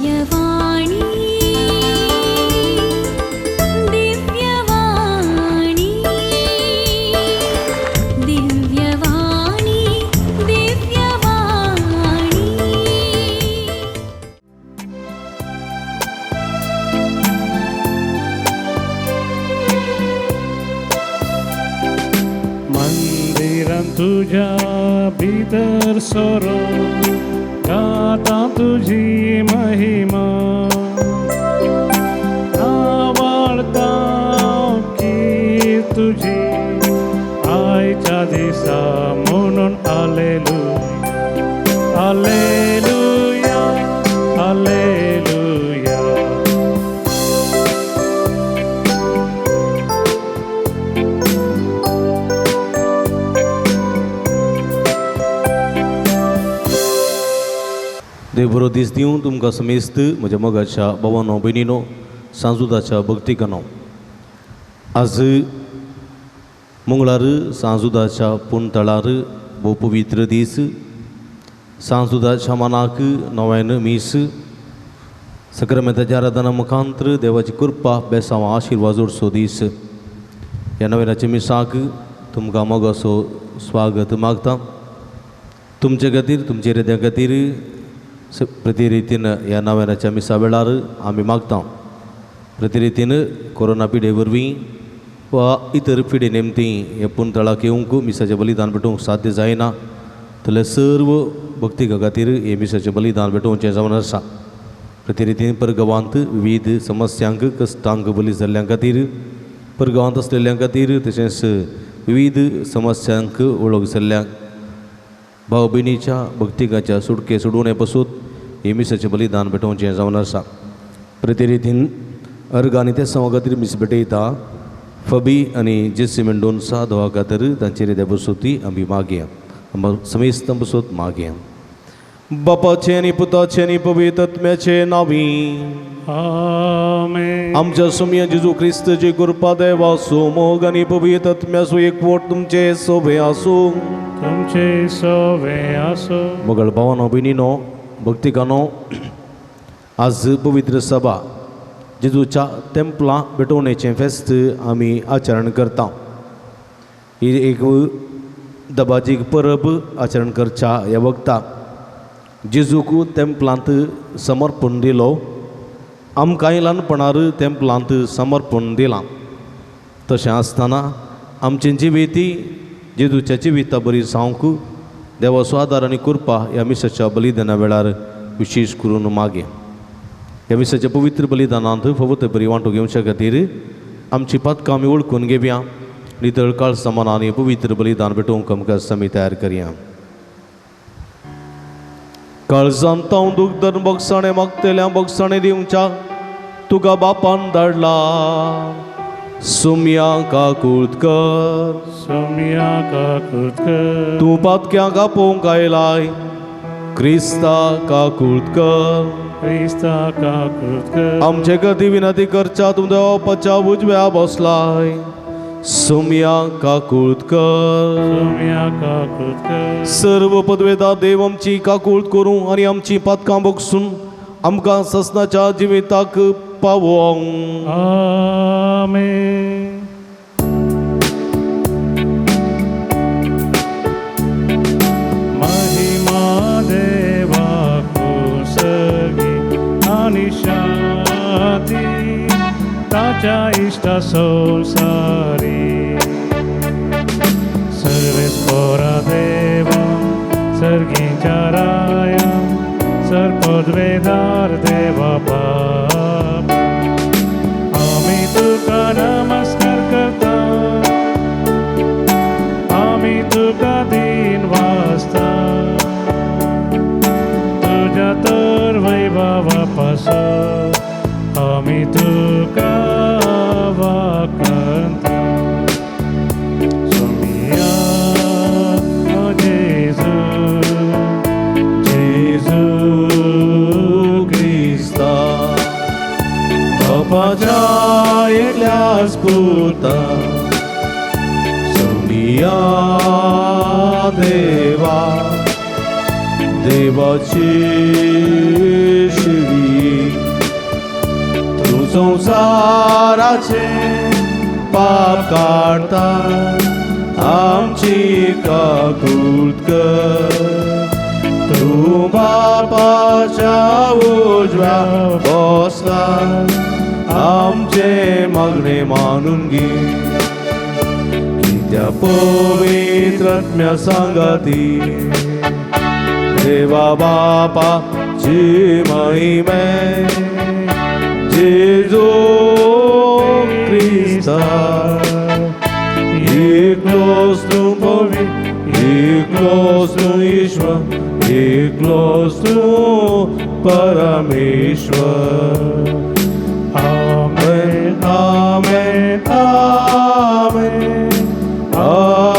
दिव्यवाणी दिव्यवाणी दिव्यवाणी दिव्यवाणी। मंदिरां तुझ्या भितर सोरो गाता तुझी महिमा नावाळता की तुझी आयच्या दिसा म्हणून आलेलुया आलेलुया आलेलुया। देव बरो दीस दिवं तुमकां समेस्त म्हज्या मोगाच्या भावानो भयणीनो सांजुदाच्या भक्तिकानो। आज मंगळार सांजुदाच्या पुणतळार भोव पवित्र दीस। सांजुदाच्या मनाक नव्यान मीस सक्रामेंताच्या आराधना मुखांतर देवाची कृपा बेसांव आशिर्वाद जोडचो दीस। ह्या नव्याच्या मिसाक तुमकां मोगाचो स्वागत मागता। तुमचे खातीर तुमचे हृदया खातीर प्रतिरितीन ह्या नव्याच्या मिसा वेळार आमी मागता। प्रतिरितीन कोरोना पिडे वरवीं वा इतर पिडे निमती हे पुणतळाक येवंक मिसाचें बलिदान भेटोवंक साध्य जायना जाल्यार सर्व भक्तिका खातीर हे मिसाचें बलिदान भेटोवचें जावन आसा। प्रतिरितीन परगांवांत विविध समस्यांक कश्टांक बली जाल्ल्यां खातीर परगांवांत आसलेल्यां खातीर तशेंच विविध समस्यांक वळख जाल्ल्यांक भाव भयणीच्या भक्तिकाच्या सुटके सोडोवणे पसून हे मिसाचें बलिदान भेटोवचें जावन आसा। प्रतिरितीन अर्ग आनी ते सवा खातीर मीस भेटयता फबी आनी जेसी मेंडोन्सा दोवा खातीर तांचेर देव बसोती आमी मागया समेस्त बसोत मागया। बापाचे आनी पुताचे आनी पवित्र आत्म्याचे नांवी आमेन। आमच्या सुमया जेजू क्रिस्तची कृपा देवाचो मोग आनी पवित्र आत्म्याचो एकवट तुमचे सोबे आसूं। तुमचे सोबे आसूं। मोगल भावानो भयणीनो भक्तिकानो आज पवित्र सभा जेजूच्या तेंपलां भेटोवणेचें फेस्त आमी आचरण करता। ही एक दबाजीक परब आचरण करच्या ह्या वखता जेजूक तेंपलांत समर्पण दिलो। आमकांय ल्हानपणार तेंपलांत समर्पण दिलां। तशें आसतना आमचें जिवीत जेजूच्या जिविता बरी जावंक देवाचो आदार आनी कृपा ह्या मिसाच्या बलिदाना वेळार विशेश करून मागे। ह्या मिसाच्या पवित्र बलिदानांत फावो ते बरी वांटो घेवच्या खातीर आमची पातकां आमी वळखून घेवया। नितळ काळसा मनान पवित्र बलिदान भेटोवंक आमकां समी तयार करया। काळजांत हांव दुखदन बगसाणें मागतल्या बगसाणें दिवच्या तुका बापान धाडला। सुमया काकूत कर सुमया काकूत कर तूं पातक्यांक आपोवंक आयलाय क्रिस्ता काकूत कर क्रिस्ता काकूत कर। आमचे गती विनंती करच्या तूं देवाच्या उजव्या बसलाय सुमया काकूत कर सुमया काकूत कर। सर्व पदवेदा देव आमची काकूत करूं आनी आमची पातकां बगसून आमकां ससनाच्या जिविताक पावोवंक। आमेन। महिमा देवाकू सगी आनी शांती ताच्या इश्टा संवसारी। सर्वेस्पोरा देवा सर्गीच्या राया सर्पद्वेदार देवा बाप आमी तुका नमस्कार करता आमी तुका दीन वाजता तुज्या तर वैभवा पासत आमी तुका वाकंता। सुमिया जेजू जेजू क्रिस्ता बापाच्या एकल्याच पुता सुमिया देवा देवाची शिवी। जगाचे पाप काडता आमची काकूत कर. तूं बापाच्या उजव्या बसला आमचे मागणे मानून घे. कित्या पवित्र आत्म्या सांगाती देवा बापाची महिमे जेजू क्रिस्ता एकलोच तूं पवित्र एकलोच तूं ईश्वर एकलोच तूं परमेश्वर. आमेन आमेन आमेन आमेन.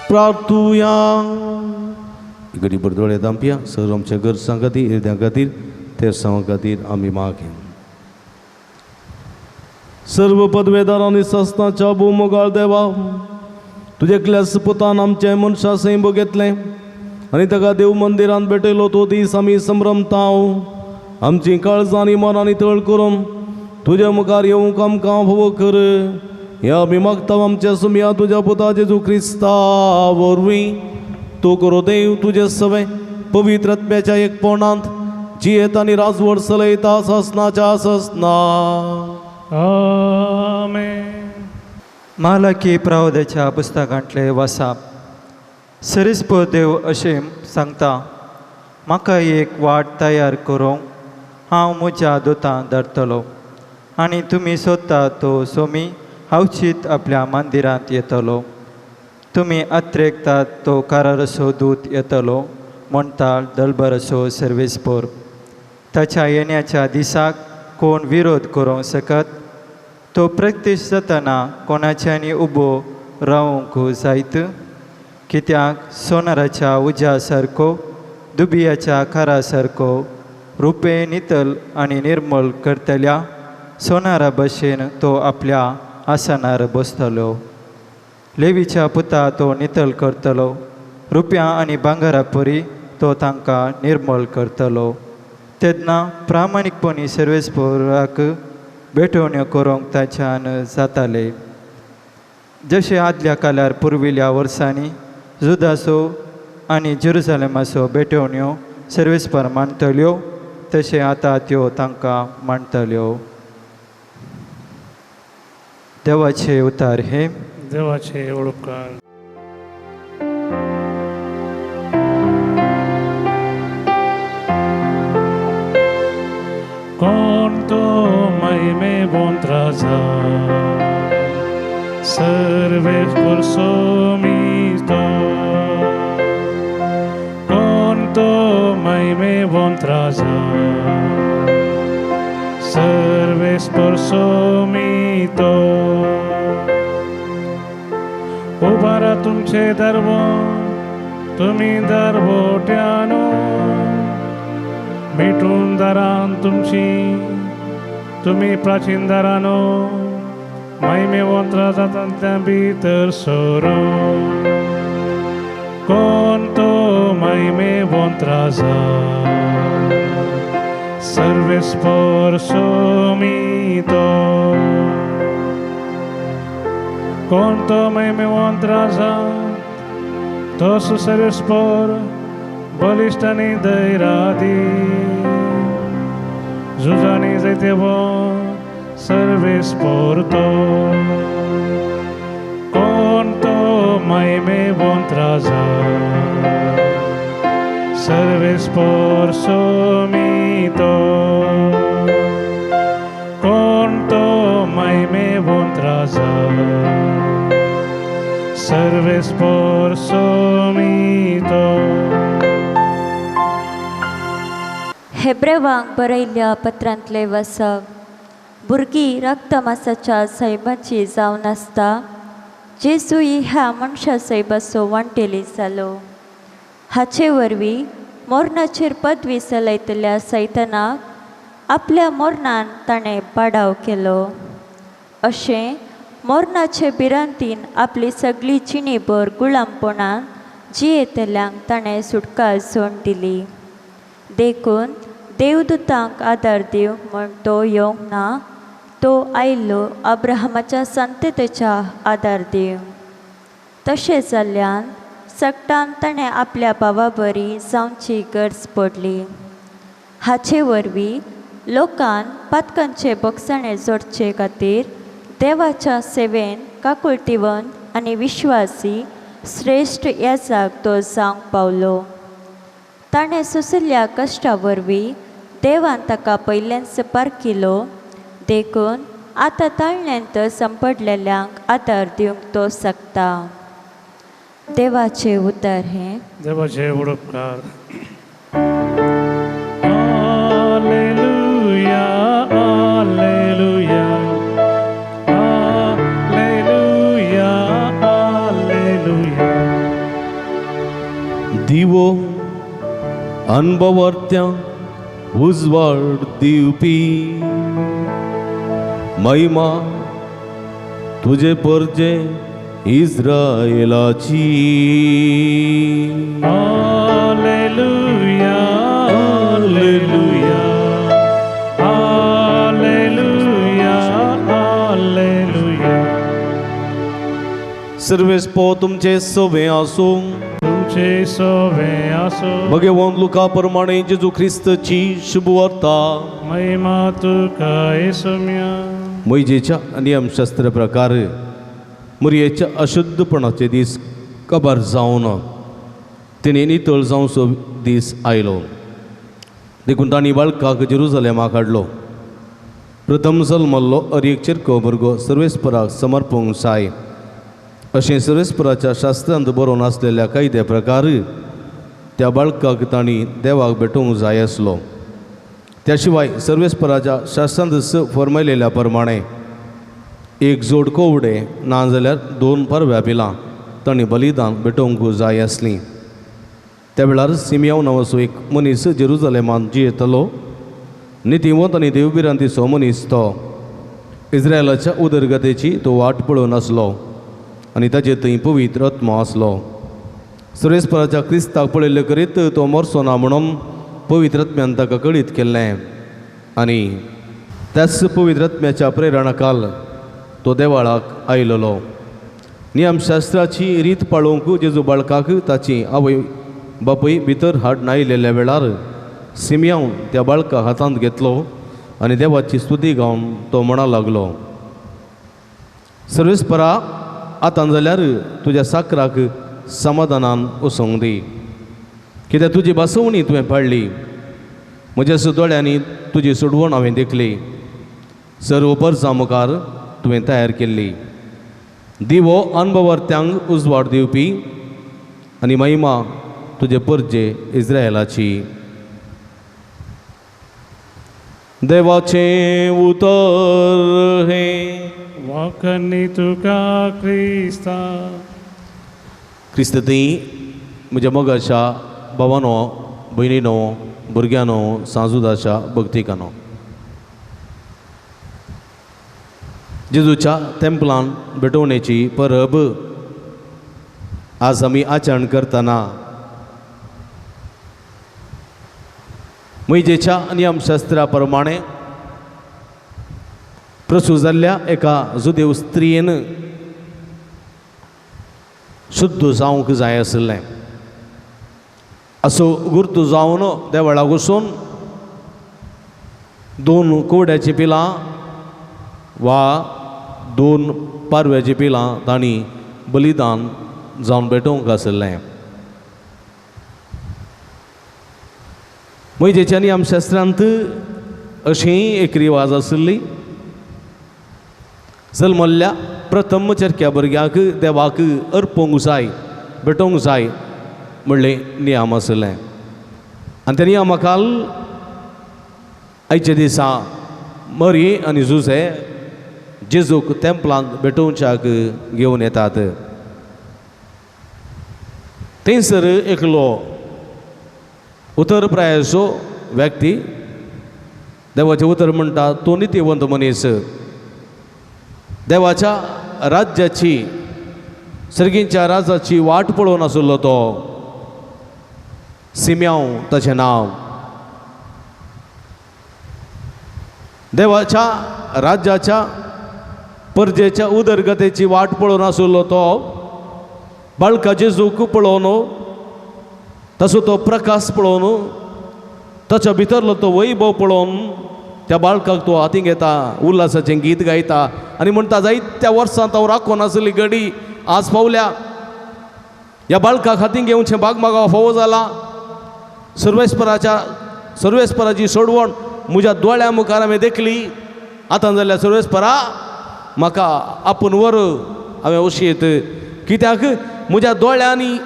प्रार्थुया. गरीब बरदोळे दामपिया सर आमच्या गरजां खातीर हिरद्यां खातीर ते सांग खातीर आमी मागीर सर्व पदवेदार आनी सस्नाच्या भोवमोगाळ देवा तुज्या एकल्याच पुतान आमचें मनशा सैम घेतलें आनी ताका देव मंदिरांत भेटयलो तो दीस आमी संभ्रमताव. आमचीं काळजां आनी मनां नितळ करून तुज्या मुखार येवंक आमकां फावो कर. ह्या आमी मागता आमच्या सुमया तुज्या पुता जेजू क्रिस्ता वरवीं. तूं करो देव तुजे सवे पवित्र आत्म्याच्या एकपणांत जियेत आनी राजवट चलयता ससनाच्या ससना. आमेन. मालाकी प्रावद्याच्या पुस्तकांतले वासाप. सरिस्प देव अशें सांगता, म्हाका एक वाट तयार करूंक हांव म्हज्या दोतां धरतलो आनी तुमी सोदता तो सोमी हावचीत आपल्या मंदिरांत येतलो. तुमी अत्रेकतात तो कारारसो दूत येतलो म्हणटा दलबरसो सर्वेस्पोर. ताच्या येण्याच्या दिसाक कोण विरोध करूंक शकत? तो प्रत्यक्ष जातना कोणाच्यानी उबो रावंक जायत? कित्याक सोनाराच्या उज्या सारको दुबियाच्या खारा सारको रुपें नितल आनी निर्मल करतल्या सोनारा भशेन तो आपल्या आसनार बसतलो. लेवीच्या पुता तो नितल करतलो, रुपया आनी भांगरा परी तो तांकां निर्मल करतलो. तेन्ना प्रामाणीकपणी सर्वेस्पोराक भेटवण्यो करूंक ताच्यान जाताले. जशें आदल्या काळार पुर्विल्ल्या वर्सांनी जुदासो आनी जेरुजलेमाचो भेटवण्यो सर्वेस्पर मांडटल्यो तशें आतां त्यो तांकां मांडटल्यो. देवाचे उतार हे. देवाचे उपकार. कोण तो महिमे बोंत्राजा सर्वेस्पर सोमितो. कोण तो महिमे बोंत्राजा सर्वेस्पर सोमितो. उबारा तुमचे दरवो तुमी दरवोट्यानो मिटून दारान तुमची तुमी प्राचीन दारानो महिमे वंत्रा जातांतल्या भितर सोरो. कोण तो महिमे वंत्रा जा सर्वेस्पर सोमितो. कोण तो महिमे वंत्रा जा तो सर्वेस्पर बलिश्ट आनी धैरादी झुजांनी जैतेवो सर्वेस्पर तो. कोण तो महिमे वंत्रा जा सर्वेस्पर सोमितो. कोण तो महिमे वंत्रा जा सर्वेस्पर सोमितो. हेब्रेवांक बरयल्ल्या पत्रांतले वसप. भुरगीं रक्तमासाच्या सैमाची जावन आसता जेजूय ह्या मनशा सैबाचो वांटेली जालो. हाचे वरवीं मोरणाचेर पदवी चलयतल्या सैतानाक आपल्या मोरणान ताणें पाडाव केलो. अशें मोरणाचे भिरांतीन आपली सगळी जिणेभर गुलामपणान जियेतल्यांक ताणें सुटका जोड दिली. देखून देवदूतांक आदार दिवंक म्हूण तो येवंक ना, तो आयलो अब्राहमाच्या संततेच्या आदार दिवंक। तशें जाल्ल्यान सगटान ताणें आपल्या भावा बरी जावची गरज पडली। हाचे वरवीं लोकान पातकांचे बोगसाणे जोडचे खातीर देवाच्या सेवेन काकुळटिवंत आनी विश्वासी श्रेश्ठ याजाक तो जावंक पावलो। ताणें सोंशिल्ल्या कश्टा वरवीं देवान ताका पयलेंच पारखिलो, देखून आतां ताळण्यांत संपडलेल्यांक आदार दिवंक तो शकता। देवाचें उतर हें। देवाचे उपकार। Alleluia, alleluia, alleluia, alleluia. दिवो अनभवर्त्या उजवाड दिवपी महिमा तुजे परजे इस्रायलाची। Alleluia, alleluia, alleluia, alleluia. सर्वेस्पो तुमचे सवे आसूं। तुमचे सवे आसूं। भगवान लुका प्रमाणे जेजू ख्रिस्ताची शुभवार्ता। महिमा तुका येसुम्या। मोयजेच्या नियमशास्त्र प्रकार मुरयेच्या अशुद्धपणाचे दीस कबर जावन तिणें नितळ जावचो दीस आयलो, देखून तांणी बाळकाक जेरुजलेमाक हाडलो। प्रथम जल्मल्लो अर एक चिरको भुरगो सर्वेस्पराक समर्पूंक जाय अशें सर्वेस्पराच्या शास्त्रांत बरोवन आसलेल्या कायद्या प्रकार त्या बाळकाक तांणी देवाक भेटोवंक जाय आसलो। त्या शिवाय सर्वेस्पराच्या शास्त्रांत फर्मायलेल्या प्रमाणे एक जोड कोवडे ना जाल्यार दोन परव्या पिलां तांणी बलिदान भेटोवंक जाय आसलीं। त्या वेळार सिमियांव नांवाचो एक मनीस जेरुजलेमांत जियेतलो। नितीवंत आनी देवभिरांतीचो मनीस तो। इस्रायलाच्या उदरगतेची तो वाट पळोवन आसलो आनी ताचे थंय पवित्र आत्मो आसलो। सर्वेस्पराच्या क्रिस्ताक पळयल्ले करीत तो मरचो ना म्हणून पवित्र आत्म्यान ताका कळीत केल्लें आनी त्याच पवित्र आत्म्याच्या प्रेरणाकाल तो देवाळाक आयलेलो। नियमशास्त्राची रीत पाळोवंक जेजू बाळकाक ताची आवय बापूय भितर हाडून आयिल्ल्या वेळार सिमियांव त्या बाळका हातांत घेतलो आनी देवाची स्तुती गावन तो म्हणा लागलो, सर्वेस्परा आतां जाल्यार तुज्या साकराक समाधानान वचोंक दी, कित्याक तुजी बसवणी तुवें पाळ्ळी, म्हज्या दोळ्यांनी तुजी सोडवण हांवें देखली, सर्व परसां मुखार तुवें तयार केल्ली। दिवो अनभवर्त्यांक उजवाड दिवपी आनी महिमा तुजे परजे इस्रायलाची। देवाचें उतर हें। वाखणी तुका क्रिस्ता। क्रिस्त थंय म्हज्या मोगाच्या भावानो, भयणीनो, भुरग्यांनो, सांजुदाच्या भक्तिकानो, जेजूच्या तेंपलान भेटवणेची परब आज आमी आचरण करतना मोयजेच्या नियमशास्त्रा प्रमाणे प्रसूत जाल्ल्या एका जुदेव स्त्रियेन शुद्ध जावंक जाय आशिल्लें। असो गुर्तू जावन देवळाक वचून दोन कोवड्याचीं पिलां वा दोन पारव्याचीं पिलां तांणी बलिदान जावन भेटोवंक आशिल्लें। मोयजेच्या नियमशास्त्रांत अशी एक रिवाज आशिल्ली, जल्मल्ल्या प्रथम चरक्या भुरग्याक देवाक अर्पूंक जाय, भेटोवंक जाय म्हणलें नियम आशिल्लें। आनी त्या नियमा खाल आयच्या दिसा मरी आनी जुजे जेजूक तेंपलांत भेटोवच्याक घेवन येतात। थंयसर एकलो उतर प्रायाचो व्यक्ती, देवाचें उतर म्हणटा तो नितीवंत मनीस, देवाच्या राज्याची सर्गींच्या राजाची वाट पळोवन आशिल्लो तो सिम्यांव ताचें नांव। देवाच्या राज्याच्या परजेच्या उदरगतेची वाट पळोवन आशिल्लो तो बाळका जेजूक पळोवन, तसो तो प्रकाश पळोवन, ताच्या भितरलो तो वैभव पळोवन त्या बाळकाक तो हातीं घेता, उल्हासाचें गीत गायता आनी म्हणटा, जायत्या वर्सां हांव राखून आशिल्ली घडी आज पावल्या, ह्या बाळकाक हातीं घेवचें भाग म्हाका फावो जाला, सर्वेस्पराच्या सर्वेस्पराची सोडवण म्हज्या दोळ्या मुखार हांवें देखली, आतां जाल्यार सर्वेस्परा म्हाका आपूण व्हर हांवें वशयेत, कित्याक म्हज्या दोळ्यांनी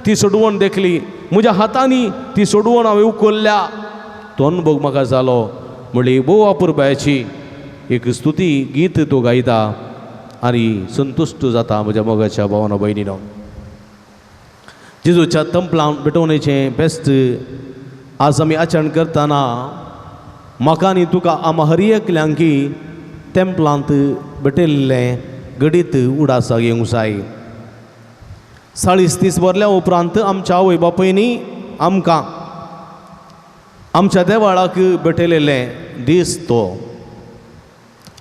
ती सोडवण देखली, म्हज्या हातांनी ती सोडवण हांवें उखल्ल्या, तो अनुभव म्हाका जालो म्हणली भोव अपुरबायेची एक स्तुती गीत तो गायता आनी संतुश्ट जाता. म्हज्या मोगाच्या भावानो भयणीनो, जेजूच्या तंपलान भेटवणेचें बेस्ट आज आमी आचरण करतना म्हाका आनी तुका आमा हर एकल्यांकी तेंपलांत भेटयल्लें घडीत उडासाक येवंक जाय. 40 दीस भरल्या उपरांत आमच्या आवय बापायनी आमकां आमच्या देवाळाक भेटयलेलें दीस तो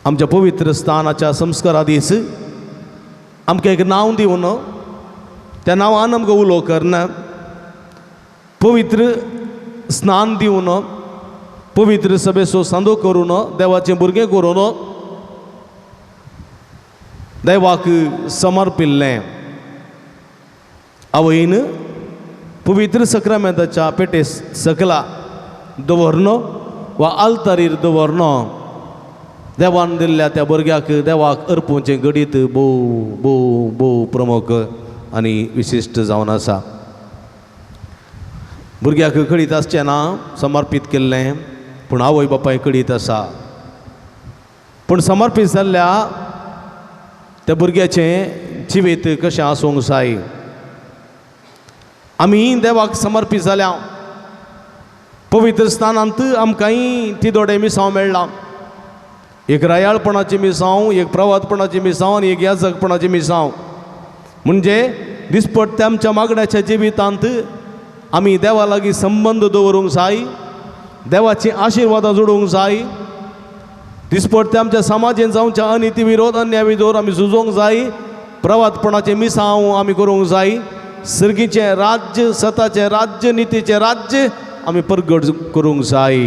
आमच्या पवित्र स्थानाच्या संस्कारा दीस आमकां एक नांव दिवन त्या नांवान आमकां उलो करना, पवित्र स्नान दिवन, पवित्र सभेचो सांदो करून, देवाचें भुरगें करून देवाक समर्पिल्लें. आवयन पवित्र सक्रामेंताच्या पेटे सकला दवरनो वा आल्तारीर दवरनो देवान दिल्ल्या त्या भुरग्याक देवाक अर्पुचें घडीत भोव भोव भोव प्रमुख आनी विशिश्ट जावन आसा. भुरग्याक कळीत आसचें ना समर्पीत केल्लें, पूण आवय बापाय कळीत आसा. पूण समर्पीत जाल्ल्या त्या भुरग्याचें जिवीत कशें आसूंक जाय, आमी देवाक समर्पीत जाल्या पवित्र स्थानांत आमकांय ती दोडे मिसांव मेळ्ळा, एक रायाळपणाची मिसांव, एक प्रवादपणाची मिसांव आनी एक याजकपणाची मिसांव. म्हणजे दिसपट्टे आमच्या मागण्याच्या जिवितांत आमी देवा लागीं संबंद दवरूंक जाय, देवाची आशिर्वादां जोडूंक जाय, दिसपट्टे आमच्या समाजेन जावच्या अनिती विरोध अन्याय विरोध आमी झुजोंक जाय, प्रवादपणाचें मिसांव आमी करूंक जाय, सर्गीचें राज्य, सताचें राज्य, नितीचें राज्य आमी परगट करूंक जाय.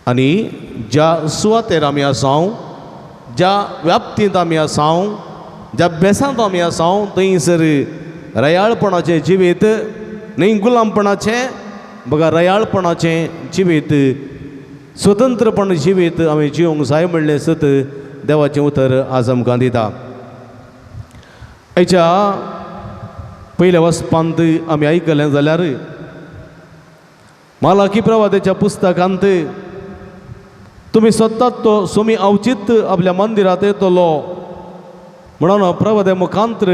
आनी ज्या सुवातेर आमी आसाव, ज्या व्याप्तींत आमी आसाव, ज्या बेसांत आमी आसाव, थंयसर रयाळपणाचें जिवीत न्हय गुलामपणाचें, बघा रयाळपणाचें जिवीत, स्वतंत्रपण जिवीत आमी जिवंक जाय म्हणलें सत देवाचें उतर आज आमकां दिता. आयच्या पयल्या वचपांत आमी आयकलें जाल्यार मालाकी प्रवादाच्या पुस्तकांत तुमी सोदतात तो सोमी अवचीत आपल्या मंदिरांत येतलो म्हणून प्रवादे मुखांत्र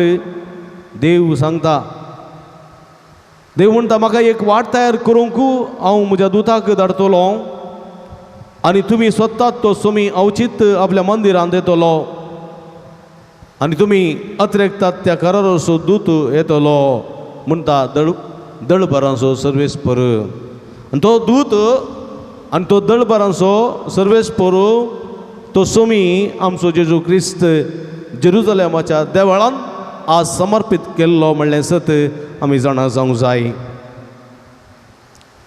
देव सांगता. देव म्हणटा, म्हाका एक वाट तयार करूंक हांव म्हज्या दुताक धाडटलो आनी तुमी सोदतात तो सोमी अवचीत आपल्या मंदिरांत येतलो आनी तुमी अत्रेकतात त्या कराराचो दूत येतलो म्हणटा दळभरांचो सर्वेस्पर. आनी तो दूत आनी तो दळभरांचो सर्वेस्पर तो सोमी आमचो जेजू क्रिस्त जेरुजलेमाच्या देवळान आज समर्पीत केल्लो म्हणलें सत आमी जाणा जावंक जाय.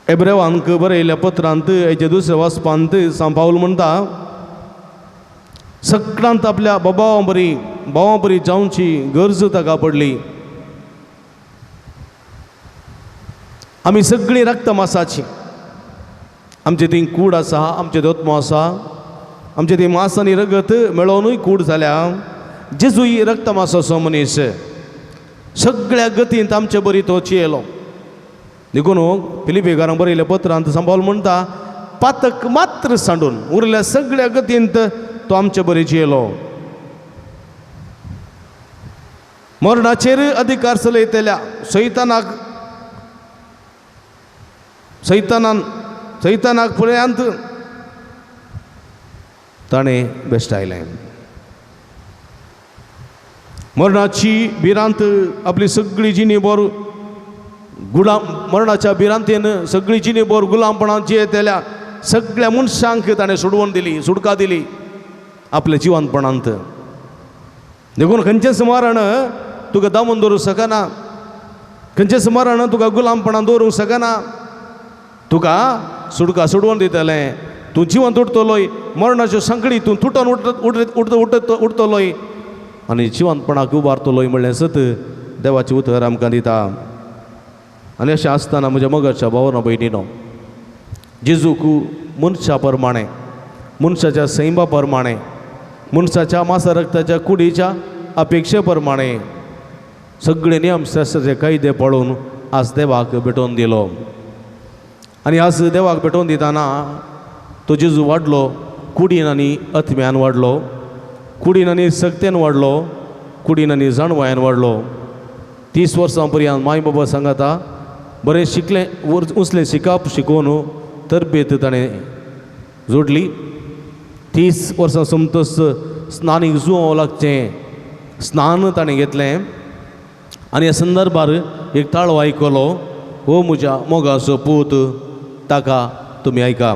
एब्रेवांक बरयल्ल्या पत्रांत हेजे दुसऱ्या वाचपांत सांत पावल म्हणटा, सगळ्यांत आपल्या बाबां बरी भावां बरी जावची गरज ताका पडली. आमी सगळीं रक्तमासाची, आमचे थंय कूड आसा, आमचे दोतमो आसा, आमचे थंय मास आनी रगत मेळोवनूय कूड जाल्या. जेजूय रक्तमासाचो मनीस, सगळ्या गतींत आमचे बरी तो चियेलो. देखून फिलिपेकारांक बरयल्या पत्रांत सांबाळ म्हणटा, पातक मात्र सांडून उरल्या सगळ्या गतींत तो आमचे बरी जियेलो. मरणाचेर अधिकार चलयतल्या सैतानाक सैतानाक फुड्यांत ताणें बेश्टायलें. मरणाची भिरांत आपली सगळी जिणी बोर गुलाम, मरणाच्या भिरांतेन सगळी जिणी बोर गुलामपणान जियेतल्या सगळ्या मनशांक ताणें सोडवण दिली, सुटका दिली आपल्या जिवनपणांत. देखून खंयचेंच मरण तुका दामून दवरूंक शकना, खंयचेंच मरण तुका गुलामपणान दवरूंक शकना. तुका सुटका सोडवून दितलें, तूं जिवन उठतलोय, मरणाच्यो संकळी तूं तुटोन उठ उठ उठ उठतलोय आनी जिवनपणाक उबारतलोय म्हणलें सत देवाचें उतर आमकां दिता. आनी अशें आसतना म्हज्या मोगाच्या भावना भयणीनो, जेजूक मनशा प्रमाणें, मनशाच्या सैमा प्रमाणें, मनशाच्या मासा रक्ताच्या कुडीच्या अपेक्षे प्रमाणें सगळे नियम शास्त्राचे कायदे पळोवन आज देवाक भेटोवन दिलो. आनी आज देवाक भेटोवन दितना तो जेजू वाडलो, कुडीन आनी आत्म्यान वाडलो, कुडीन आनी सक्तेन वाडलो, कुडीन आनी जाणवायान वाडलो. 30 वर्सां पर्यंत माय बाबा सांगाता बरें शिकलें, उंचलें शिकप शिकोवन तरबेत ताणें जोडली. 30 वर्सां सोमतच स्नानीक जुंव लागचें स्नान ताणें घेतलें. आनी ह्या संदर्भार एक ताळो आयकलो, हो म्हज्या मोगाचो पूत, ताका तुमी आयका.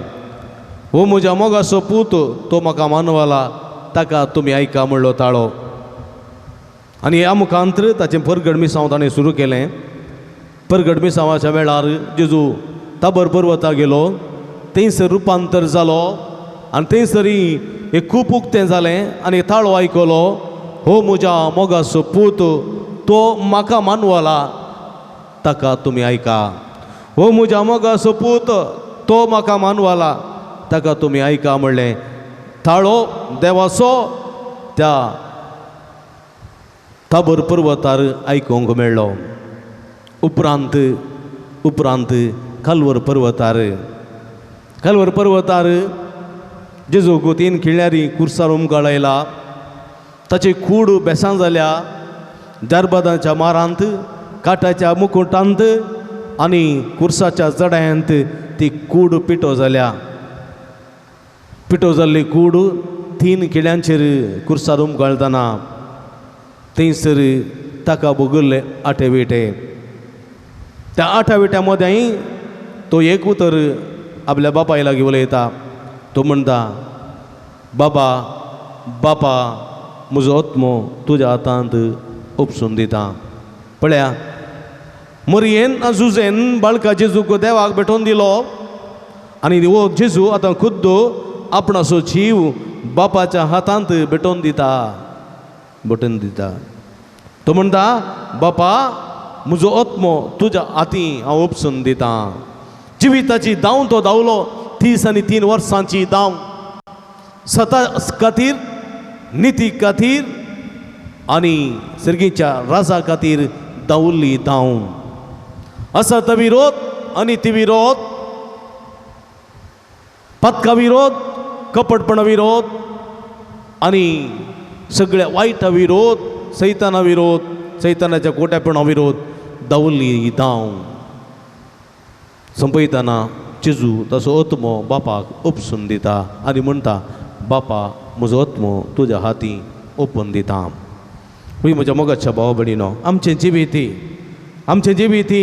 हो म्हज्या मोगाचो पूत, तो म्हाका मानवला, ताका तुमी आयका म्हणलो ताळो. आनी ह्या मुखांतर ताचें परगट मिसांव ताणें सुरू केलें. परगट मिसांवाच्या वेळार जेजू ताबर पर्वता गेलो, थंयसर रुपांतर जालो आनी थंयसरी एक खूब उक्तें जालें आनी ताळो आयकलो, हो म्हज्या मोगाचो पूत, तो म्हाका मानवला, ताका तुमी आयका. हो म्हज्या मोगाचो पूत, तो म्हाका मानवला, ताका तुमी आयका म्हणलें ताळो देवाचो त्या ताबर पर्वतार आयकूंक मेळ्ळो. उपरांत उपरांत कालवर पर्वतार, कालवर पर्वतार जेजूक 3 खिळ्यांनी कुर्सार उमकाळयला, ताची कूड बेसां जाल्या, दरबादाच्या मारांत, काटाच्या मुकुटांत आनी कुर्साच्या जडायांत ती कूड पिठो जाल्या. पिठो जाल्ली कूड 3 खिळ्यांचेर कुर्सार उमकाळतना थंयसर ताका भोगल्ले आठे विटे. त्या आठा विट्या मदें तो एक उतर आपल्या बापाय लागीं उलयता. तो म्हणटा, बाबा बापा, म्हजो आत्मो तुज्या हातांत उपसून दिता. पळया, मरयेन जुजेन बाळका जेजूक देवाक भेटोवन दिलो आनी हो जेजू आतां खुद्द आपणाचो जीव बापाच्या हातांत भेटोवन दिता, भेटोवन दिता. तो म्हणटा, बापा म्हजो आत्मो तुज्या हातीं हांव उपसून दिता. जिविताची धांव तो धांवलो, 30 आनी 3 वर्सांची धांव, सता खातीर, निती खातीर आनी सर्गीच्या राजा खातीर धांवल्ली धांव. असत विरोध, अनिती विरोध, पातका विरोध, कपटपणा विरोध आनी सगळ्या वायटा विरोध, सैताना विरोध, सैतानाच्या कोट्यापणा विरोध धांवल्ली धांव. संपयतना जेजू ताचो आत्मो बापाक उपसून दिता आनी म्हणटा, बापा म्हजो आत्मो तुज्या हातीं ओपून दिता. हुय म्हज्या मोगाच्या भाव भयणीनो, आमचें जिवीत, आमचें जिवीत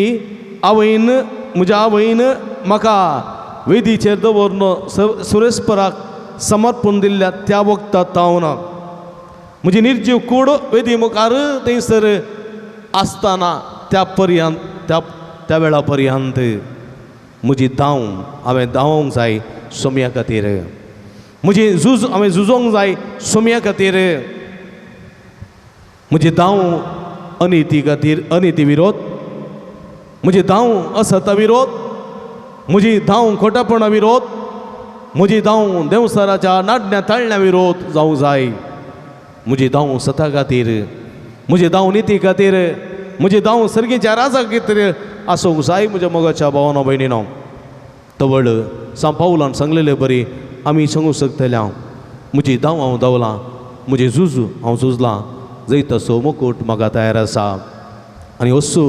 आवयन, म्हज्या आवयन म्हाका वेदीचेर दवरून सुरेस्पराक समर्पण दिल्ल्या त्या वखदां तावन म्हजी निर्जीव कूड वेदी मुखार थंयसर आसतना त्या पर्यंत, त्या वेळा पर्यंत म्हजी धांव हांवें धांवोंक जाय सोम्या खातीर, म्हजी झूज हांवें झुजोंक जाय सोम्या खातीर, म्हजी धांव अनिती खातीर, अनिती विरोध, म्हजी धांव असता विरोध, म्हजी धांव खोटेपणा विरोध, म्हजी धांव देंवसाराच्या नाडण्या ताळण्या विरोध जावंक जाय. म्हजी धांव सता खातीर, म्हजी धांव निती खातीर, म्हजी धांव सर्गीच्या राजा खातीर आसूंक जाय. म्हज्या मोगाच्या भावानो भयणीनो, तवळ सांव पावलान सांगलेले बरी आमी सांगूंक शकतले, हांव म्हजी धांव हांव धांवलां, म्हजी झूज हांव झुजलां, जैताचो मुकूट म्हाका तयार आसा. आनी असो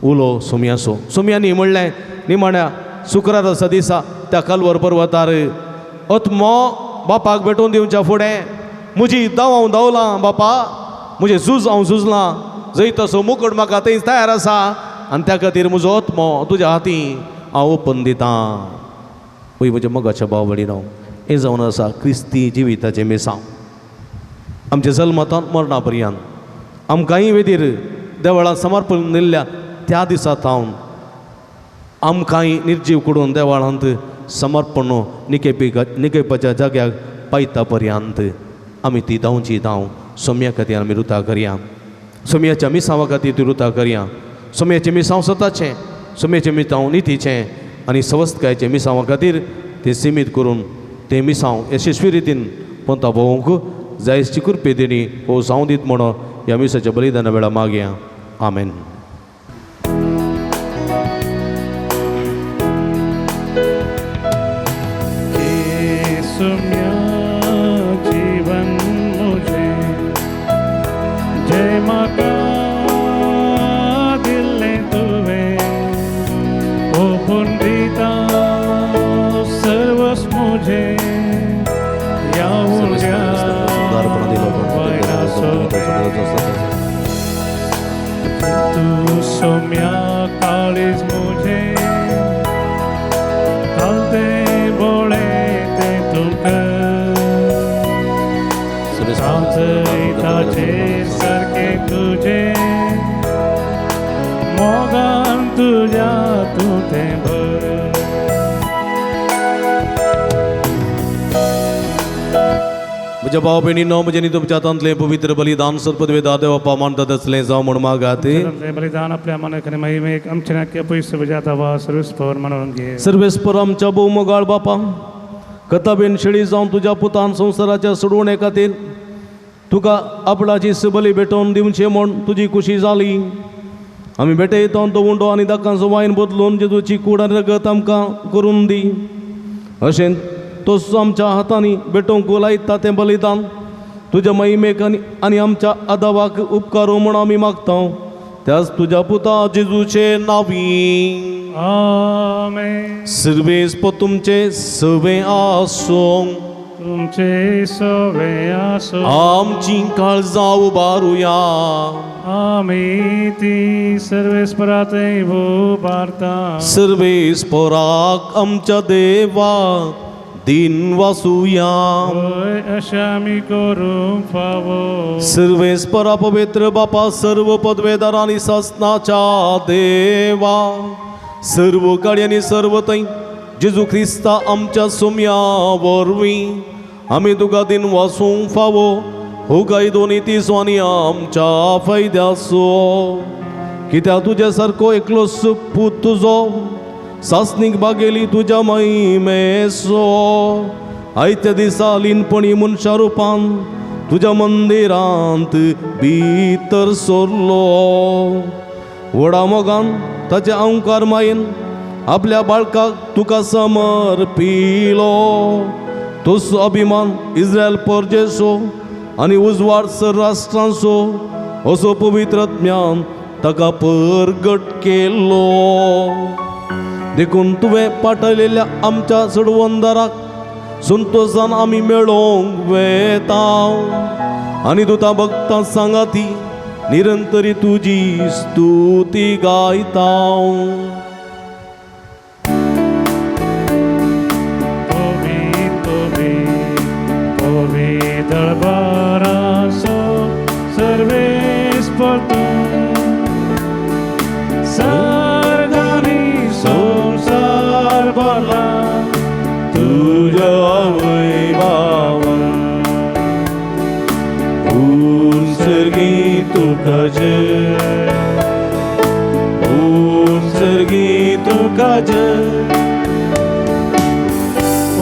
उलो सोम्याचो. सोम्यांनी म्हणलें निमाण्या शुक्राराचा दिसा त्या कालवर पर्वतार आत्मो बापाक भेटोवन दिवच्या फुडें म्हजी धांव हांव धांवलां बापा, म्हजें झूज हांव झुजलां, जैताचो मुकूट म्हाका थंय तयार आसा आनी त्या खातीर म्हजो आत्मो तुज्या हातीं हांव ओपन दितां. वय म्हज्या मोगाच्या भाव भयणीनो, हें जावन आसा क्रिस्ती जिविताचें मिसांव. आमच्या जल्मांत मरणा पर्यंत आमकांय वेदीर देवळांत समर्पण दिल्ल्या त्या दिसा थावन आमकांय निर्जीव करून देवळांत समर्पण निकेपी निकेपाच्या जाग्याक पायता पर्यंत आमी ती धांवची धांव सोम्या खातीर आमी रुता करया. सोम्याच्या मिसांवा खातीर ती रुता करया. सोम्याचें मिसांव सताचें, सोम्याचें मिसांव नितीचें आनी सवस्तकायचें मिसांवा खातीर तें सिमीत करून तें मिसांव यशस्वी रितीन पोंता भोवंक जायची कृपे देणी हो जावं दीत म्हणून ह्या मिसाच्या बलिदाना वेळा मागया. आमेन. जीवन मुझे जय माता दिल्ले तुवे ओ पुंडिता सर्वस मुझे तू सौम्या काळीज मुझे घालते बोळे ते तुका ताचे सारखे तुझे मोगान तुझ्या तूं तें भर. म्हज्या भाव भयणीनो, म्हजें न्ही तुमच्या हातांतलें पवित्र बलिदान सर्पदवेदा देवा मानतात आसलें जावं म्हूण मागात. बलिदान आपल्या मनाक आनी महिमेक आमच्या नाक्या पयस बजाता वा सर्वेस्पर मनोरंग घे. सर्वेस्पर आमच्या भोवमोगाळ बापा, कथाबेन शेळी जावन तुज्या पुतान संवसाराच्या सोडवणे खातीर तुका आपणाची सबली भेटोवन दिवचें म्हूण तुजी खुशी जाली. आमी भेटयता तो उंडो आनी दाकांचो वायन बदलून जेजूची कूड आनी रगत आमकां करून दी. अशें तोच आमच्या हातांनी भेटोवंक लायता तें बलिदान तुज्या महिमेक आनी आमच्या आदावाक उपकारू म्हूण आमी मागता त्याच तुज्या पुता जेजूचे नांवी. आमेन. सर्वेस्पर तुमचे सवे आसूं. तुमचे सवे आसूं. आमची काळजां उबारुया. आमी ती सर्वेस्पराथंय उबारता. सर्वेस्पराक आमच्या देवा दिन वासुया. अशें आमी करूंक फावो. सर्वेस्परा पवित्र बापा, सर्व पदवेदार आनी सासनाच्या देवा, सर्व काळी आनी सर्व थंय जेजू क्रिस्ता आमच्या सोम्या वरवीं आमी तुका दिन वासूंक फावो. हो कायदो नितीचो आनी आमच्या फायद्याचो, कित्याक तुज्या सारको एकलोच पूत तुजो सासणीक बागेली तुज्या महिमेचो आयत्या दिसा लिनपणी मनशा रुपान तुज्या मंदिरांत भितर सरलो. व्हडा मोगान ताच्या अंकार मायेन आपल्या बाळकाक तुका समर्पिलो. तोच अभिमान इस्रायल परजेचो आनी उजवाड सर राष्ट्रांचो असो पवित्र ज्ञान ताका परगट केलो. देखून तुवें पाठयलेल्या आमच्या चडवंदराक संतोशान आमी मेळोवंक वेता आनी तुता भक्तां सांगाती निरंतरी तुजी स्तुती गायता. दरबाराचो सर्वेस्पर तूं सर्गांनी संवसार भरला तुज्या वैभवान. उत्सर्गी तुका जय, उत्सर्गी तुका जय,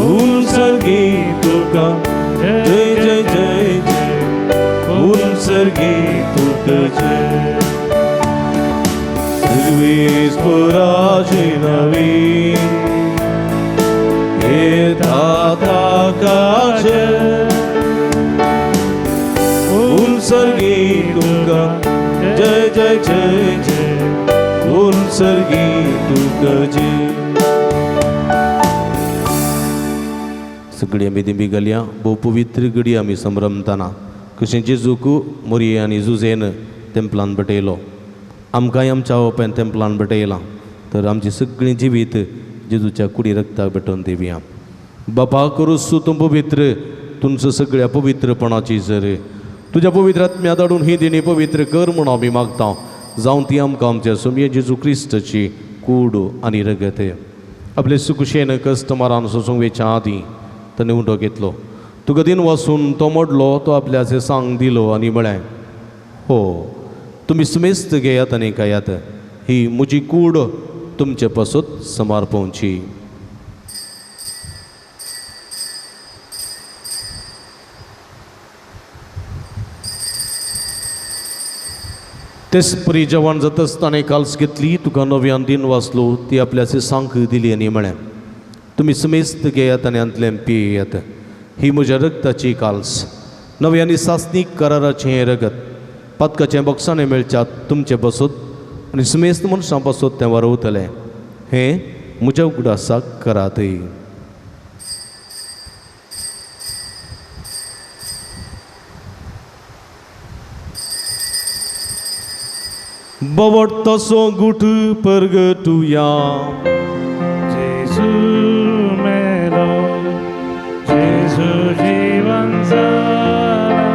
उत्सर्गी तुका जय जय जय जय, उत्सर्गी तुका जय. सर्वेस्पराचे नवी येता ताका जय, उत्सर्गी तुका जय जय जय जय, उत्सर्गी तुका जय. सगळी आमी दिंबी घालया. भोव पवित्र घडी आमी संभ्रमताना कशें जेजूक मोरये आनी जुजेन तेंपलान भेटयलो, आमकांय आमच्या बापायन तेंपलान भेटयलां. तर आमचें सगळें जिवीत जेजूच्या कुडी रक्ताक भेटोवन दिवया. बापा करूस तूं पवित्र, तुमचं सगळ्या पवित्रपणाची जर तुज्या पवित्र आत्म्या धाडून ही देणी पवित्र कर म्हणून आमी मागता, जावन ती आमकां आमच्या सोमये जेजू क्रिस्ताची कूड आनी रगत. आपले सुकुशेन कस्टमरान सोसूंक वेच्या आदीं ताणें उंडो घेतलो, तुका दिन वासून तो मोडलो, तो आपल्याचे सांग दिलो आनी म्हळें, हो तुमी सुमेस्त घेयात आनी खायात, ही म्हजी कूड तुमचे पासत समर्पवची. तेच परी जेवण जातच ताणें काल्स घेतली, तुका नव्यान दिन वाचलो, ती आपल्याचे सांक दिली आनी म्हळें, तुमी समेस्त घेयात आनी हांतल्यान पियेयात, ही म्हज्या रक्ताची काल्स, नव्या आनी सासणीक कराराचें हें रगत, पातकाचें बक्षाणें मेळच्यात तुमचे पासत आनी समेस्त मनशां पासत तें वारवतलें, हें म्हज्या उगडासाक करातय. बवट तसो गुट परगटुया. जेजू मेलो, जेजू जीवन जाला,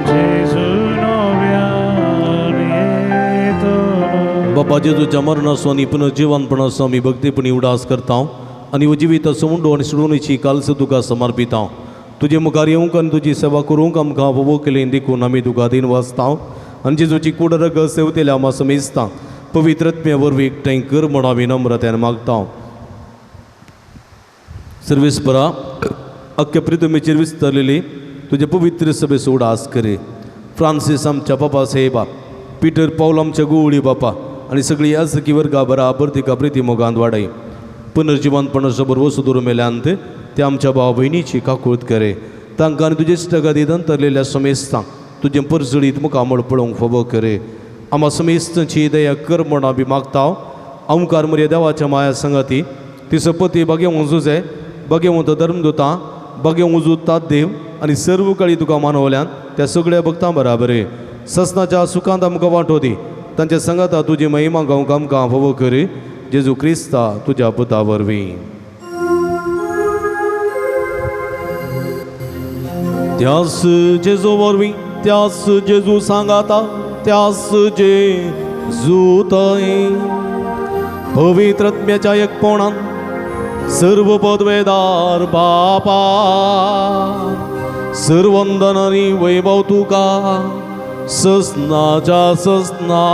जेजू नव्यान येतलो. बापा जेजूच्या मरणाचो आनी पुनर्जिवनपणाचो आमी भक्तीपणी उडास करता आनी जिविताचो उंडो आनी सोडवणीची कालस तुका समर्पिता. तुजे मुखार येवंक आनी तुजी सेवा करूंक आमकां फावो केली देखून आमी तुका दिन वाचता आनी जेजूची कूड रगत सेवतेल्या आमा समेजता पवित्र आत्म्या वरवीं एकठांय कर म्हूण आमी नम्रतेन मागता. सर्वेस्परा अख्ख्या प्रितमेचेर विस्तारलेली तुजे पवित्र सभेचो उडास करे. फ्रांसीस आमच्या बाबा साहेबा, पिटर पावल आमच्या गोवळी बापा आनी सगळी याजकी वर्गा बराबर तिका प्रिती मोगांत वाडय. पुनर्जिवनपणाचो बरवसो दवरून मेल्यांत ते आमच्या भाव भयणीची काकूळत करे. तांकां आनी तुजे इश्टागतींत अंतरलेल्या समेस्तांक तुजें परजळीत मुखामळ पळोवंक फावो करे. आमा समेस्तांची दया कर म्हूण आमी मागता. ओंकार मरे देवाच्या माया संगाती ती सपती भाग्यवंत जुजे, भाग्यवंत धर्मदुतां, भाग्यवंत तात देव आनी सर्व काळी तुका मानवल्यान त्या सगळ्या भक्तां बराबर ससनाच्या सुखांत आमकां वांटो दी. तांच्या संगाता तुजी महिमा गावंक आमकां फावो करे. जेजू क्रिस्ता तुज्या पुता वरवीं. त्यास जेजू वरवीं, त्यास जेजू सांगाता, त्यास जेजू थंय पवित्र आत्म्याच्या एकपणान सर्व पदवेदार बापा, सर्वंदन आनी वैभव तुका ससनाच्या ससना.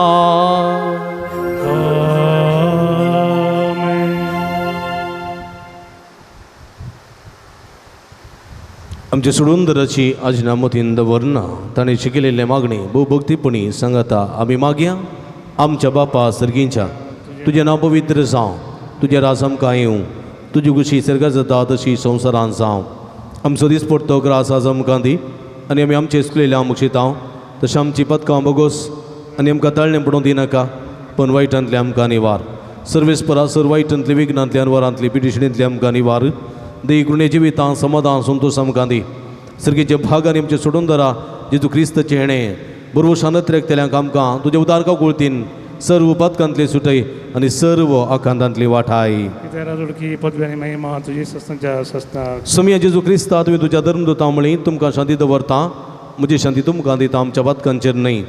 आमच्या सोडूनदराची आजना मतीन दवरना ताणें शिकयलेले मागणी भोवभक्तीपणी सांगता आमी मागया. आमच्या बापा सर्गींच्या, तुजें नांव पवित्र जावं, तुजें राज आमकां येवं, तुजी खुशी सर्गात जाता तशी संवसारांत जावं. आमचो दीस पडतो ग्रास आज आमकां दी आनी आमी आमचे चुकलेल्या मुक्षितांव तशें आमची पदकां बोगोस आनी आमकां ताळणें पडूंक दिनाका, पण वायटांतलें आमकां निवार. सर्वेस्परा सर वायटांतली विघ्नांतली अनवरांतली पिटिशणींतली आमकां निवार. देई कृणे जिवितां समाधान संतोश आमकां दी. सर्गीचे भाग आनी आमचे सोडून धरा जेजू क्रिस्ताचें हेणें बरोबर त्रेकतेल्यांक आमकां तुज्या उदारका कुळतीन सर्व पदकांतली सुटय आनी सर्व आकांतांतली वाठाय. समिया जेजू क्रिस्ता तुवें तुज्या धर्मदुतां म्हळी तुमकां शांती दवरता, म्हजी शांती तुमकां दिता, आमच्या पातकांचेर न्हय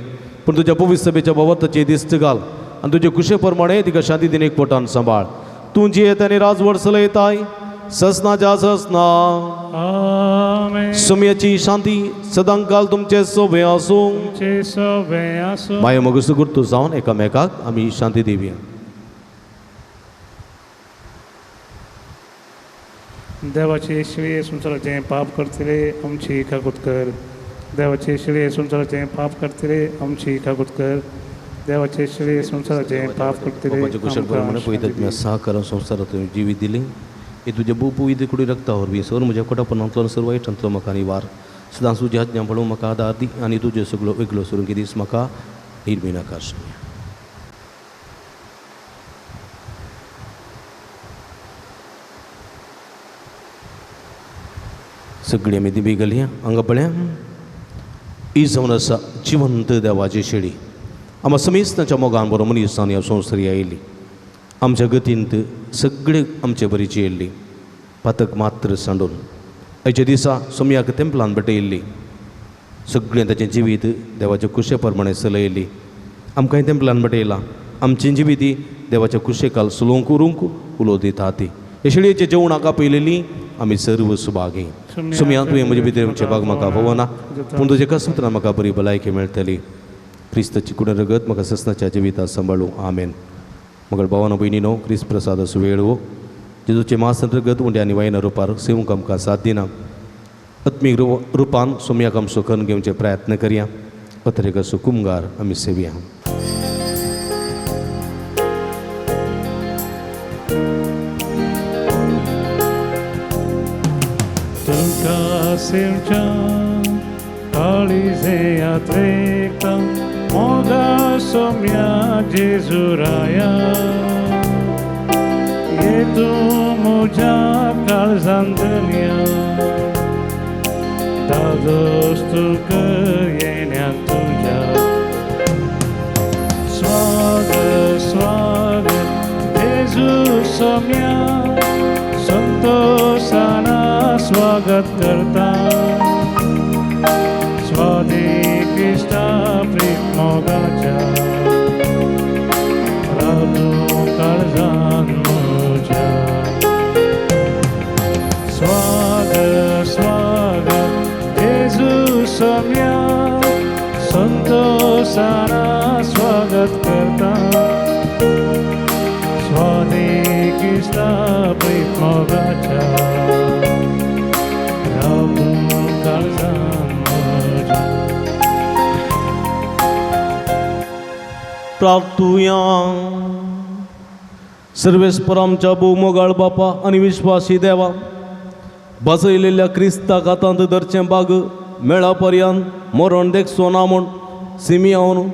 पूण तुज्या पवित्र सभेच्या भावार्थाची दिश्ट घाल आनी तुजे कुशे प्रमाणे तिका शांती दिन एक पोटान सांबाळ. तूं जियेत आनी राजवट चलयताय ससनाच्या ससना. सुम्याची शांती सदांकाल तुमचे सोबे आसूं. माया मगस गुर्तू जावन एकामेकाक आमी शांती दिवया. देवाचे शिळे संवसाराचें पाप करतले आमची काकूत कर. देवाचे शिळे संवसाराचें पाप करतले आमची काकूत कर. देवाचे शिळे संवसाराचें पाप करतले. सहकार संवसारात जिवीत दिली हे तुज्या भोव पवित्र कुडी रक्ता वरवीं सर म्हज्या कोटापणांतलो सर वायटांतलो म्हाका निवार. सदां तुज्या आज्ञा पळोवंक म्हाका आदार दी आनी तुज्यो सगळो वेगळो सोडूंक दीस म्हाका निर्मिनाका. सगळी आमी दिबी घालया हांगा पळया ही जावन आसा जिवंत देवाची शेळी. आमकां समेस्तांच्या मोगान बरो मनीस आनी संवसारी आयली आमच्या गतींत सगळे आमचे बरी जियेल्ली पातक मात्र सांडून आयच्या दिसा सोमयाक तेंपलान भेटयल्ली सगळें ताचें जिवीत देवाच्या कुशे प्रमाणें चलयल्ली आमकांय तेंपलान भेटयलां आमचें जिवीत देवाच्या कुशेकाल चलोवंक उरूंक उलो दिता ती हे शेळयेच्या जेवणाक आपयलेली आमी सर्व सुभागी. सोमया तुवें म्हजे भितर आमचे भाग म्हाका पळोवना पूण तुजें कसुत्रां म्हाका बरी भलायकी मेळटली. क्रिस्ताची कुड रगत म्हाका ससनाच्या जिविता सांबाळूं. आमेन. मगळ भावानो भयणीनो क्रिस्त प्रसादाचो वेळ हो जेजूचें मास रगत उंड्या आनी वायना रुपार सेवंक आमकां साथ दिना. आत्मीक रुपान सोमयाक आमचो करून घेवचे प्रयत्न करया. पत्रिकाचो कुमगार आमी सेवया. तुका सेवच्या काळीजे यात्रेकता मोगा सोम्या जेजुराया ये तूं म्हज्या काळजान धन्या दादोस तुका येण्या तुज्या स्वागत स्वागत जेजू सोम्या संतोषाना स्वागत करता स्वादी क्रिस्ता प्रीत मोगाच्या रातू काळजान म्हज्या स्वागत स्वागत जेजू सोम्या संतोषाना स्वागत करता स्वादी क्रिस्ता प्रीत मोगाच्या रातू काळजान म्हज्या. प्रार्थुया. सर्वेस्पर आमच्या भोवमोगाळ बापा आनी विश्वासी देवा बसयलेल्या क्रिस्ताक हातांत धरचें बाग मेळा पर्यंत मरण देखचो ना म्हूण सिमियान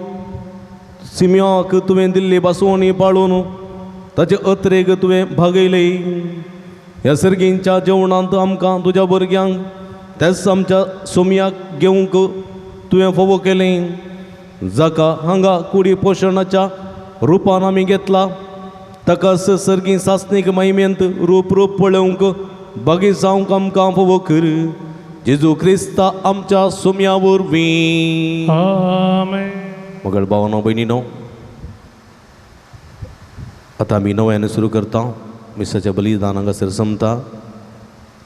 सिमियाक तुवें दिल्ली बासवणी पाळून ताचे अत्रेक तुवें भागयले. ह्या सर्गींच्या जेवणांत आमकां तुज्या भुरग्यांक तेच आमच्या सोमयाक घेवंक तुवें फावो केलें जाका हांगा कुडी पोशणाच्या रुपान आमी घेतला ताका सर्गीं सासणीक महिमेंत रूप रूप पळोवंक बागी जावंक आमकां फावो कर जेजू क्रिस्ता आमच्या सोमया वरवीं. आमेन. मगळ भावानो भयणीनो आतां आमी नव्यान सुरू करता मिसाच्या बलिदान हांगासर सोंपता.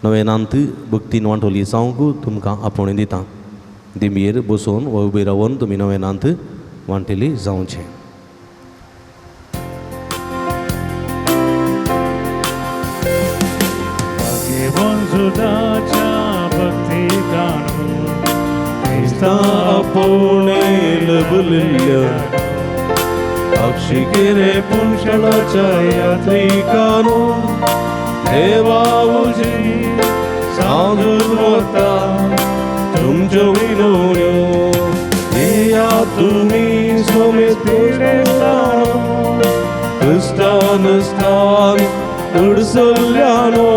नव्यानांत भक्तीन वांटोली जावंक तुमकां आपोवणें दिता. दिंबयेर बसून वा उबे रावन तुमी नव्यानांत वांटेली जावचें. आपोवणें लभलेल्या अक्षिकेरे पुंशळाच्या यात्रिकानो देवा उजी सांजून वता तुमच्यो विनवण्यो येया तुमी सोमेत क्रिस्तान उडसल्ल्यानो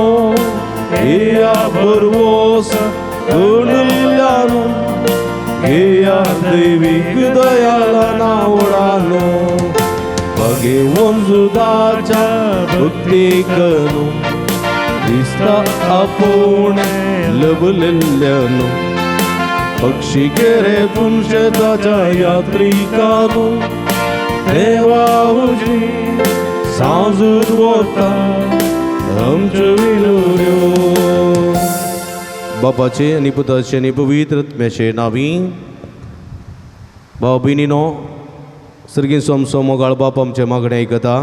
येया बरवोस उडल्यानो येया दैवीक दयाला नावडानो भगेवन जुदाच्या भक्तीकनो क्रिस्ता आपोवणें लभलेल्यानो पक्षी केरे पुंशेताच्या यात्रिकानो देवा उजी सांजून वता आमच्यो विनवण्यो. बापाचे आनी पुताचे आनी पवित्र आत्म्याचे नांवी. भाव भयणीनो सर्गीं सोमसो मोगाळ बाप आमचें मागणें आयकता.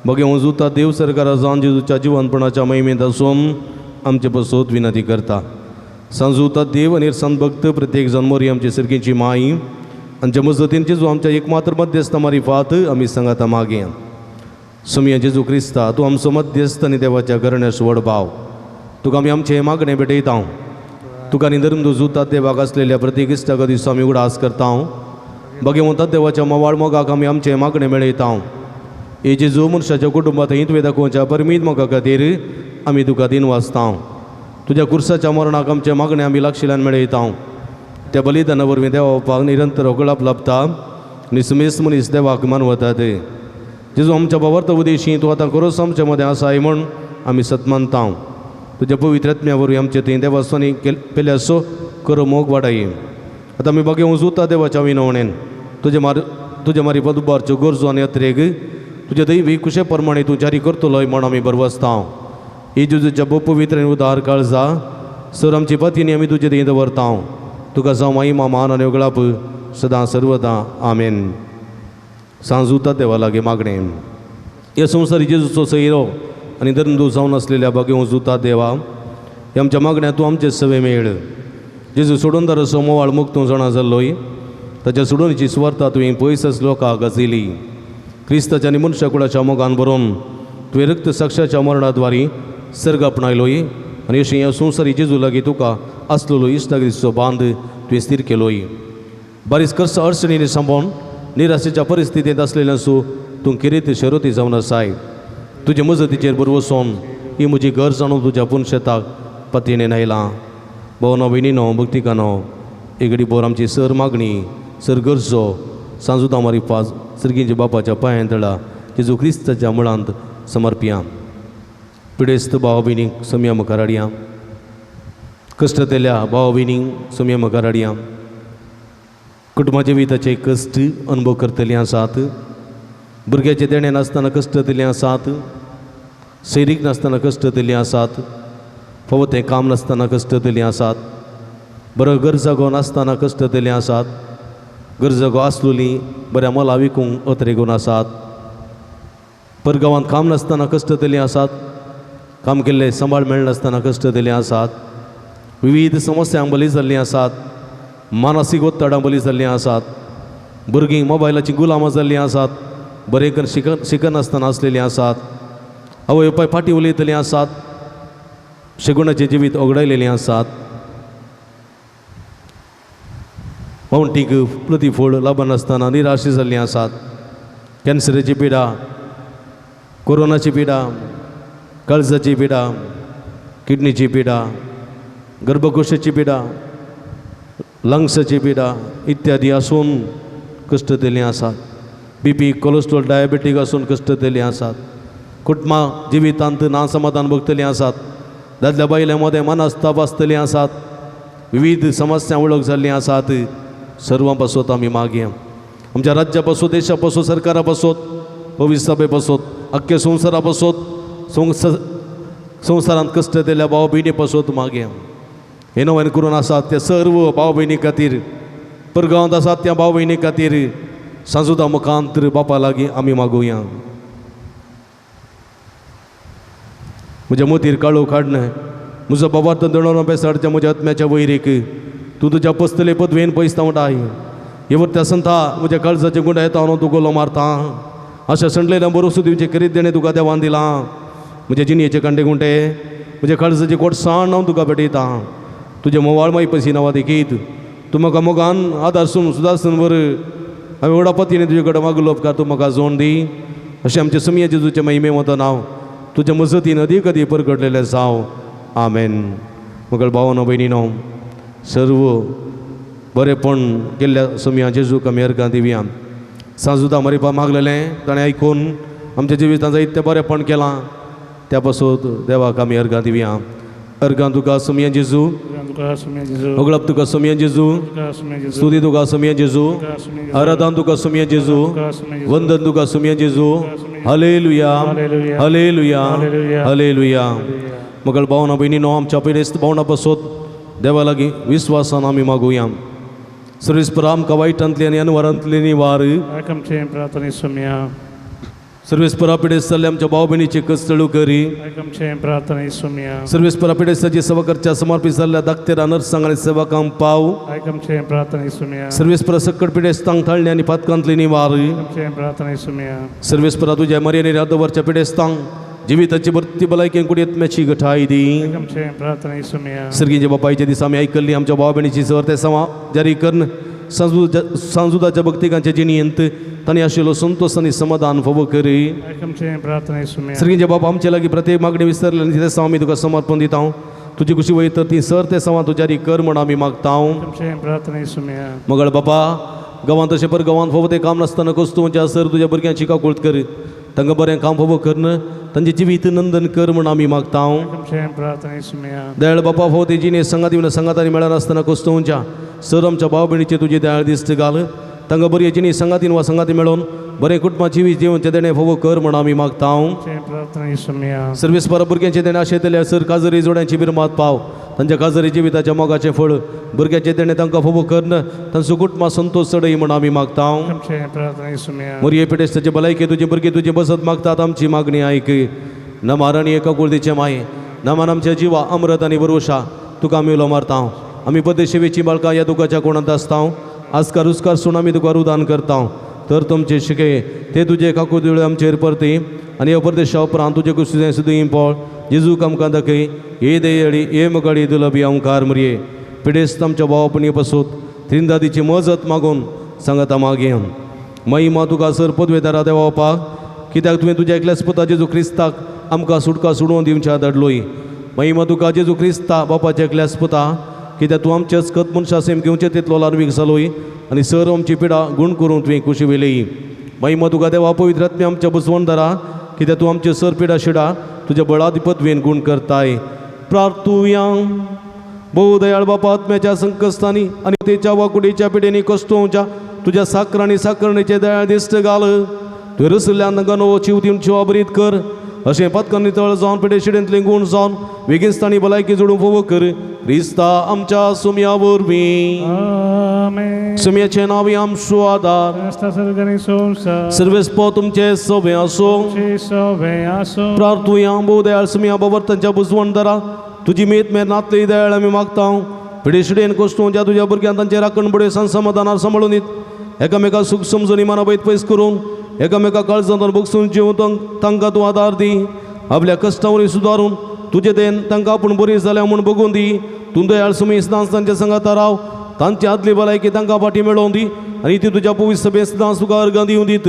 बगे उजुता देव सरकारा जावन जेजूच्या जिवनपणाच्या महिमेंत आसून आमचे पसत विनंती करता. सांजुता देव आनी संत भक्त प्रत्येक जाण मोरी आमची सर्गींची माई आमच्या मजतीन जेजू आमच्या एकमात्र मध्यस्थ मारिफात आमी सांगाता मागया. सोमया जेजू क्रिस्ता तूं आमचो मध्यस्थ आनी देवाच्या घराण्याचो व्हड भाव तुका आमी आमचें मागणें भेटयता. तुका आनी धर्म जुता देवाक आसलेल्या प्रत्येक इश्टाक दिसो आमी उडास करता. भगवंता देवाच्या मोवाळ मोगाक आमी आमचें मागणें मेळयता. हे जेजू मनशाच्या कुटुंबांत तुवें दाखोवच्या परमीत मोगा खातीर आमी तुका दिन वाचता. तुज्या कुर्साच्या मरणाक आमचें मागणें आमी लागशिल्ल्यान मेळयता. त्या बलिदाना वरवीं देवा बापाक निरंतर होगळाप लाभता आनी सुमेस मनीस देवाक मानवतात. जेजू आमच्या बाबर्त उदेशी तूं आतां खरोच आमच्या मदें आसाय म्हूण आमी सत मानता. तुज्या पवित्र आत्म्या वरवीं आमचे थंय देवास्वानी केल्ले आसो खरो मोग वाडाय. आतां आमी बागे वचूता देवाच्या विनवणेन तुज्या मारी उबारच्यो गरजो आनी अत्रेग तुज्या दैवी कुशे प्रमाणे तूं जारी करतलोय म्हूण आमी बरवसता. ही जेजूच्या भोव पवित्र आनी उदार काळजा सर आमची पतीनी आमी तुजे थंय दवरता. तुका जावं महिमा मान आनी उगळाप सदां सर्वदां. आमेन. सांजूता देवा लागीं मागणें. ह्या संवसारी जेजूचो सैरो आनी धर्मदूत जावन आसलेल्या बागे वजुता देवा, ह्या आमच्या मागण्या तूं आमचे सवे मेळ. जेजू सोडून असो मोवाळ मुक्त तूं जाणा जाल्लोय, ताच्या सोडूनची सुवार्ता तुवें पयस लोकांक गाजयली. क्रिस्ताच्या आनी मनशा कुळाच्या मोगान बरोवन तुवें रक्त साक्षाच्या मरणाद्वारी सर्ग आपणायलोय आनी अशें ह्या संवसारी जेजू लागीं तुका आसलेलो इश्टागरीचो बांद तुवें स्थीर केलोय. बारीस कर्स अडचणींनी सांबाळून निराशेच्या परिस्थितींत आसलेल्यासो तूं किरेत शरोती जावन आसाय. तुजे मजतीचेर बरवसून ही म्हजी गरज जाणून तुज्या पुनशेताक पतीणेन आयलां. भोवनो भयणीनो भक्तिकानो, एगडी बोर आमची सर मागणी सर गरजो सांजुता मारी पाज सर्गींच्या बापाच्या पांयां तळा जेजू क्रिस्ताच्या मुळांत समर्पिया. पिडेस्त भाव भयणींक सोमया मुखार हाडया. कश्ट तेल्या भाव भयणींक सोमया मुखार हाडया. कुटुंबा जिविताचे कश्ट अनुभव करतली आसात, भुरग्याचे देणें नासतना कश्ट दिल्ले आसात, सैरीक नासतना कश्ट दिल्ले आसात, फावो तें काम नासतना कश्ट दिल्ले आसात, बरो गरजागो नासतना कश्ट दिल्ले आसात, गरजागो आसलोली बऱ्या मोला विकूंक अत्रेगून आसात, परगांवांत काम नासतना कश्ट दिल्ले आसात, काम केल्ले सांबाळ मेळनासतना कश्ट दिल्ले आसात, विविध समस्यांक बली जाल्लीं आसात, मानसीक ಒತ್ತಡ बली जाल्लीं आसात, भुरगीं मोबायलाचीं गुलामां जाल्लीं आसात, बरें करून शिकनासतना आसलेलीं आसात, आवय बापाय फाटीं उलयतलीं आसात, शेगुणाचें जिवीत ओगडायलेलीं आसात, पावंटीक प्रतिफळ लाबनासतना निराश जाल्लीं आसात, कॅन्सराची पिडा, कोरोनाची पिडा, काळजाची पिडा, किडनीची पिडा, गर्भकोशाची पिडा, लंग्साची पिडा इत्यादी आसून कश्ट दिल्लीं आसात, बीपी कोलेस्ट्रॉल डायबेटीक आसून कश्ट दिल्लीं आसात, कुटुंबा जिवितांत ना समाधान भोगतलीं आसात, दादल्या बायल्यां मदें मनस्ताप आसतलीं आसात, विविध समस्या वळख जाल्लीं आसात. सर्वां पासत आमी मागया. आमच्या राज्या पासत, देशा पासत, सरकारा पासत, पवित्र सभे पासत, अख्ख्या संवसारा पासत, संवसारांत कश्ट दिल्ल्या भाव भयणी पासत मागया. हे नव्यान करून आसात त्या सर्व भाव भयणी खातीर, परगांवांत आसात त्या भाव भयणी खातीर सांजुदा मुखांतर बापा लागीं आमी मागुया. म्हज्या मोतीर काळो काडणें म्हजो बाबार्थ दणो बेसाडच्या म्हज्या आत्म्याच्या वैरीक तूं तुज्या पसतले पदवेन पयस तावंटाय. हे वरत्या संता म्हज्या काळजाचे गुंडा येता हांव तूं गोलो मारता. अशें संडलेल्या बरोसो दिवचें करीत देणें तुका देवान दिलां. म्हज्या जिणयेचे कांडे गुंटे म्हज्या काळजाची कोटसाण हांव तुका भेटयता. तुजें मोवाळ माई पसी नांवा देखीत तूं म्हाका मोगान आदारसून सुदारसून वर हांवें व्हडा पतीने तुजे कडेन मागलो उपकार तूं म्हाका जोड दी. अशें आमचें सुमया जेजूचें महिमे वता नांव तुज्या मजतीन अदीक अदीक परगटलेलें जावं. आमेन. मगळ भावानो भयणीनो, सर्व बरेंपण केल्ल्या सुमया जेजूक आमी अर्गां दिवया. सांजुदा मरिपा मागलेलें ताणें आयकून आमच्या जिवितांत जायतें बरेंपण केलां, त्या पासून देवाक आमी अर्गां दिवया. अर्गां तुका सुमया जेजू, होगळप तुका सुमया जेजू, स्तुती तुका सुमया जेजू, आराधन तुका सुमया जेजू, वंदन तुका सुमया जेजू. Hallelujah, hallelujah, hallelujah. मगळ भावना भयणीनो, आमच्या पिडेस्त भावना पासत देवा लागीं विस्वासान आमी मागुया. सर्वेस्पर आमकां वायटांतली आनी अनवरांतली निवार. आमचें प्रार्थना सुमया. सर्वेस्परा पिडेस्त जाल्ल्या आमच्या भाव भयणीचे कस्तळू करी. आमचें प्रार्थना सुमया. सर्वेस्परा पिडेस्ताची सेवा करच्या समर्पित जाल्ल्या दाक्तेरा नर्सांक आनी सेवकांक पाव. आमचें प्रार्थना सुमया. सर्वेस्परा सक्कड पिडेस्तांक थाळणे आनी पातकांतली निवार. आमचें प्रार्थना सुमया. सर्वेस्परा तुज्या मर्याने रातवरच्या पिडेस्तांक जिविताची भरती भलायकी कुडयेत मेची गठाय दी. आमचें प्रार्थना सुमया. सर्गींच्या बापायच्या दिसा आमी आयकल्ली आमच्या भाव भयणीची सर ते सवा जारी करून सांजुदाच्या भक्तिकांच्या जिणयेंत तांणी आशिल्लो संतोश आनी समाधान फावो करी. आमचें प्रार्थना सुमया. सर्गींच्या बापा आमचे लागीं प्रत्येक मागणी विसरले आनी ते आमी तुका समर्पण दिता. तुजी खुशी वयता ती सर ते सवा तूं जारी कर म्हण आमी मागता. आमचें प्रार्थना सुमया. मगळ बापा गांवांत तशें पर गांवांत फावो तें काम नासतना कस्तुंच्या सर तुज्या भुरग्यांची काकुळट कर. तांकां बरें काम फावो करून तांचें जिवीत नंदन कर म्हूण आमी मागता. तुमचे प्रार्थने सुमया. दयाळ बापा फावो ते जिणे संगात येवन संगातांनी मेळनासतना कोस्तोवच्या सर आमच्या भाव भयणीचे तुजे दयाळ दिस्त घाल. तांकां बरी जिणी संगातीन वा संगाती मेळोवन बरें कुटुंबा जिवीत जिवनचें देणें फावो कर म्हूण आमी मागता. प्रार्थना सुमया. सर्वीस पर भुरग्यांचें देणें आशेतल्या सर काजरी जोड्यांची बिरमात पाव. तांच्या काजरी जिविताच्या मोगाचें फळ भुरग्यांचें देणें तांकां फावो करून तांचो कुटुंबा संतोश चडय म्हूण आमी मागता. मोरये पिडेस्ताचे भलायकी तुजी भुरगीं तुजी बसत मागतात आमची मागणी आयक. नमार आनी एका कुळदीचें माये नमान आमच्या जिवा अमृत आनी बरोशा तुका आमी उलो मारता. आमी परदेशेवेची बाळकां ह्या दुखाच्या कोणांत आसता. आजकार उस्कार सून आमी तुका रुदान करता. तर तुमचे शिके ते तुजे काकुदिळे आमचेर परती आनी ह्या परदेशा उपरांत तुजे कुशीचें सुद्दां पळ जेजूक आमकां दाखय. ये दयेळी ये मगळी दुलबी ओंकार मुरये पिडेस्त आमच्या भावपणी पसूत त्रिंदादीची मजत मागून सांगता मागीं. महिमा तुका सर पदवेदारा देवापाक कित्याक तुवें तुज्या एकल्याच पुता जेजू क्रिस्ताक आमकां सुटका सोडोवन दिवच्या धाडलोय. महिमा तुका जेजू क्रिस्ता बापाच्या एकल्याच पुता कित्याक तूं आमचेच कत मनशा सेम घेवचें तितलो लार्वीक जालोय आनी सर आमची पिडा गूण करूंक तुवें कुशी वेली. महिमा तुका देवा पवित्र आत्म्या आमच्या बसवणदारा कित्याक तूं आमचे सर पिडा शिडा तुज्या बळादी पदवेन गूण करताय. प्रार्थुया. भोव दयाळ बापा आत्म्याच्या संकश्टांनी आनी तेच्या वाकुडीच्या पिडेनी कश्टोवच्या तुज्या साकर आनी साकरणेचे दयाळ दिश्ट घाल. तुवें रसल्यान तांकां नवो जीव दिवन जिवाभरीत कर. अशें पत्कन नितळ जावन पिडे शिडेंतलें गूण जावन वेगीन भलायकी जोडूंक फावो कर क्रिस्ता आमच्या सुमया वरवीं. सुमयाचें नांव आमचो आदार. सर्वेस्पो तुमचे सवे आसो. प्रार्थुया. भोव दयाळ सुमया बाबर तांच्या बुजवणदारा तुजी मेत मेर नातली दयाळ आमी मागता. पिडे शिडेन कोश्टोवच्या तुज्या भुरग्यान तांचे राखण बडे समाधानार सांबाळून दीत एकामेका सूख समजून इमाना बैत पयस करून एकामेका काळजांत बगसून जिवन तांकां तूं आदार दी. आपल्या कश्टावरी सुदारून तुजे then तांकां आपूण बरी जाल्या म्हूण बगून दी. तूं दयाळ सुमी सदांच तांच्या संगाता राव. तांची आदली भलायकी तांकां फाटी मेळोवन दी आनी ती तुज्या पवित्र सभेंत सदांच तुका अर्गां दिवं दीत.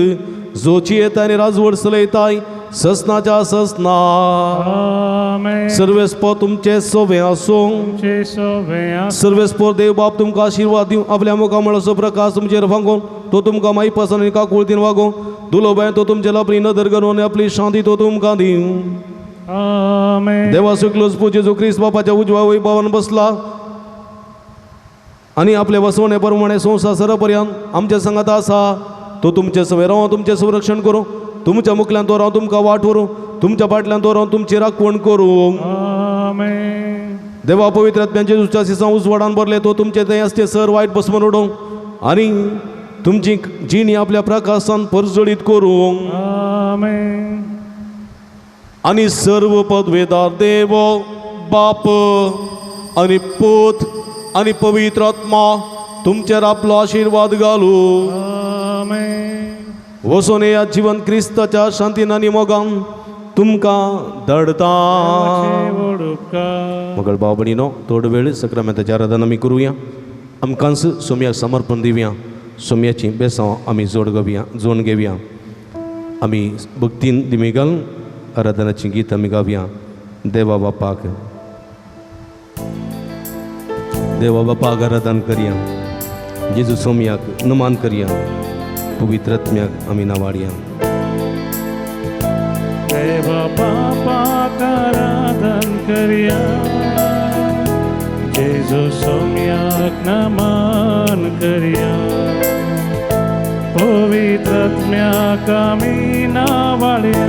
जोची येता आनी राजवड चलयताय ससनाच्या ससना. सर्वेस्पो तुमचे सोवे आसूं. सर्वेस्पो देव बाप तुमकां आशिर्वाद दिवं. आपल्या मुखामळाचो प्रकाश तुमचेर फांकोवन तो तुमकां मायपासन आनी काकुळतीन वागोवं. दुलोबाय तो तुमचे आपली नदर करून आपली शांती तो तुमकां दिवं. देवा सुकलोच पूज जेजू क्रिस्त बापाच्या उजव्या वैभवान बसला आनी आपले वसवणे प्रमाणे संवसार सरपर्यंत आमच्या संगात आसा. तो तुमचे सवे राव तुमचें संरक्षण करूं. तुमच्या मुखल्यान तो राव तुमकां वाट व्हरूं. तुमच्या फाटल्यान तो राव तुमची राखवण करूं. देवा पवित्र आत्म्याचे जेजूच्या सिसां उजवाडान भरले तो तुमचे थंय आसते सर वायट बसमन उडोवंक आनी तुमची जिणी आपल्या प्रकाशान परजळीत करूं. आनी सर्व पदवेदार देव बाप आनी पूत आनी पवित्र आत्मा तुमचेर आपलो आशिर्वाद घालूं. वचून ह्या जिवन क्रिस्ताच्या शांतीन आनी मोगान तुमकां धाडता. मगळ भाव भयणीनो थोडो वेळ सक्रामेंताची आराधना आमी करुया. आमकांच सोम्याक समर्पण दिवया. सोम्याची बेसांव आमी जोड घेवया जोड घेवया. आमी भक्तीन दिमी घालून आराधनाची गीत आमी गावया. देवा बापाक देवा बापाक आराधन करया. जेजू सोम्याक नमान करया. पवित्र आत्म्याक आमी नावाडया. देवा बापाक आराधन करया. जेजू सोम्याक नमन करया. पवित्र आत्म्याक आमी नावाडया.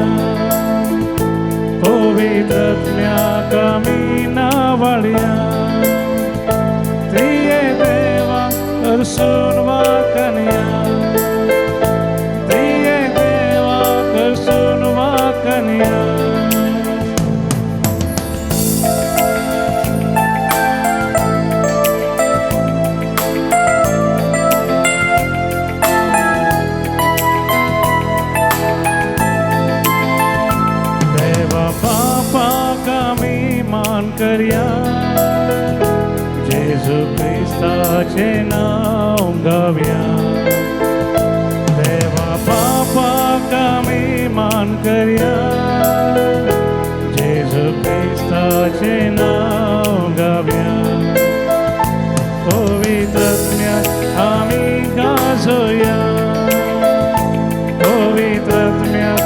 पवित्र आत्म्याक आमी नावाडया. त्रिये देवा करसून वाकनया. त्रिये देवा करसून वाकनया. देवा बापाक आमी मान करया. जेजू क्रिस्ताचें नांव गावया. देवा बापाक आमी मान करया. जेजू क्रिस्ताचें नांव गावया. पवित्र आत्म्याक आमी गाजोया. पवित्र आत्म्याक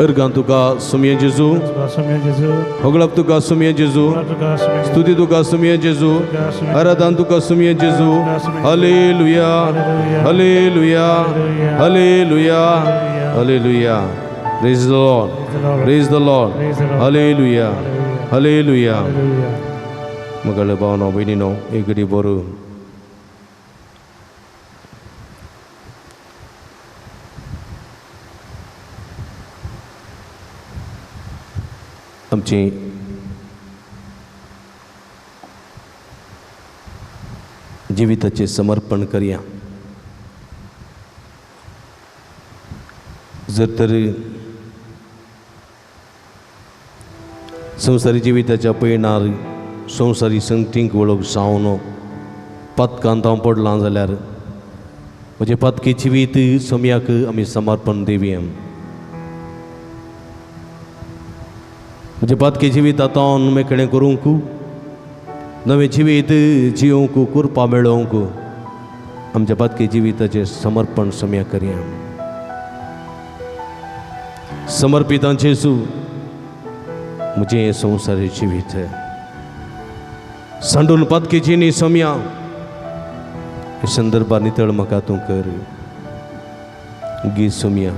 अर्गां तुका सुमये जेजू, होगळप तुका सुमये जेजू, स्तुती तुका सुमये जेजू, आराधन तुका सुमये जेजू. Hallelujah, hallelujah, hallelujah, hallelujah. Praise the Lord, praise the Lord. Hallelujah, hallelujah. मगळ भावनो भयणीनो एक घडी बरो आमची जिविताचें समर्पण करया. जर तर संवसारी जिविताच्या पयणार संवसारी संगतींक वळख जावन पातकांत हांव पडलां जाल्यार म्हजें पातकी जिवीत सम्याक आमी समर्पण दिवया. म्हजें पातकी जिवीत आतां मेकळें करूंक, नवें जिवीत जियोवंक कृपा मेळोवंक आमच्या पातकी जिविताचें समर्पण सम्याक करया. समर्पितां जेजू म्हजें हें संवसारी जिवीत सांडून पातकी जिणी सम्या हे संदर्भार नितळ म्हाका तूं कर. गी सोम्या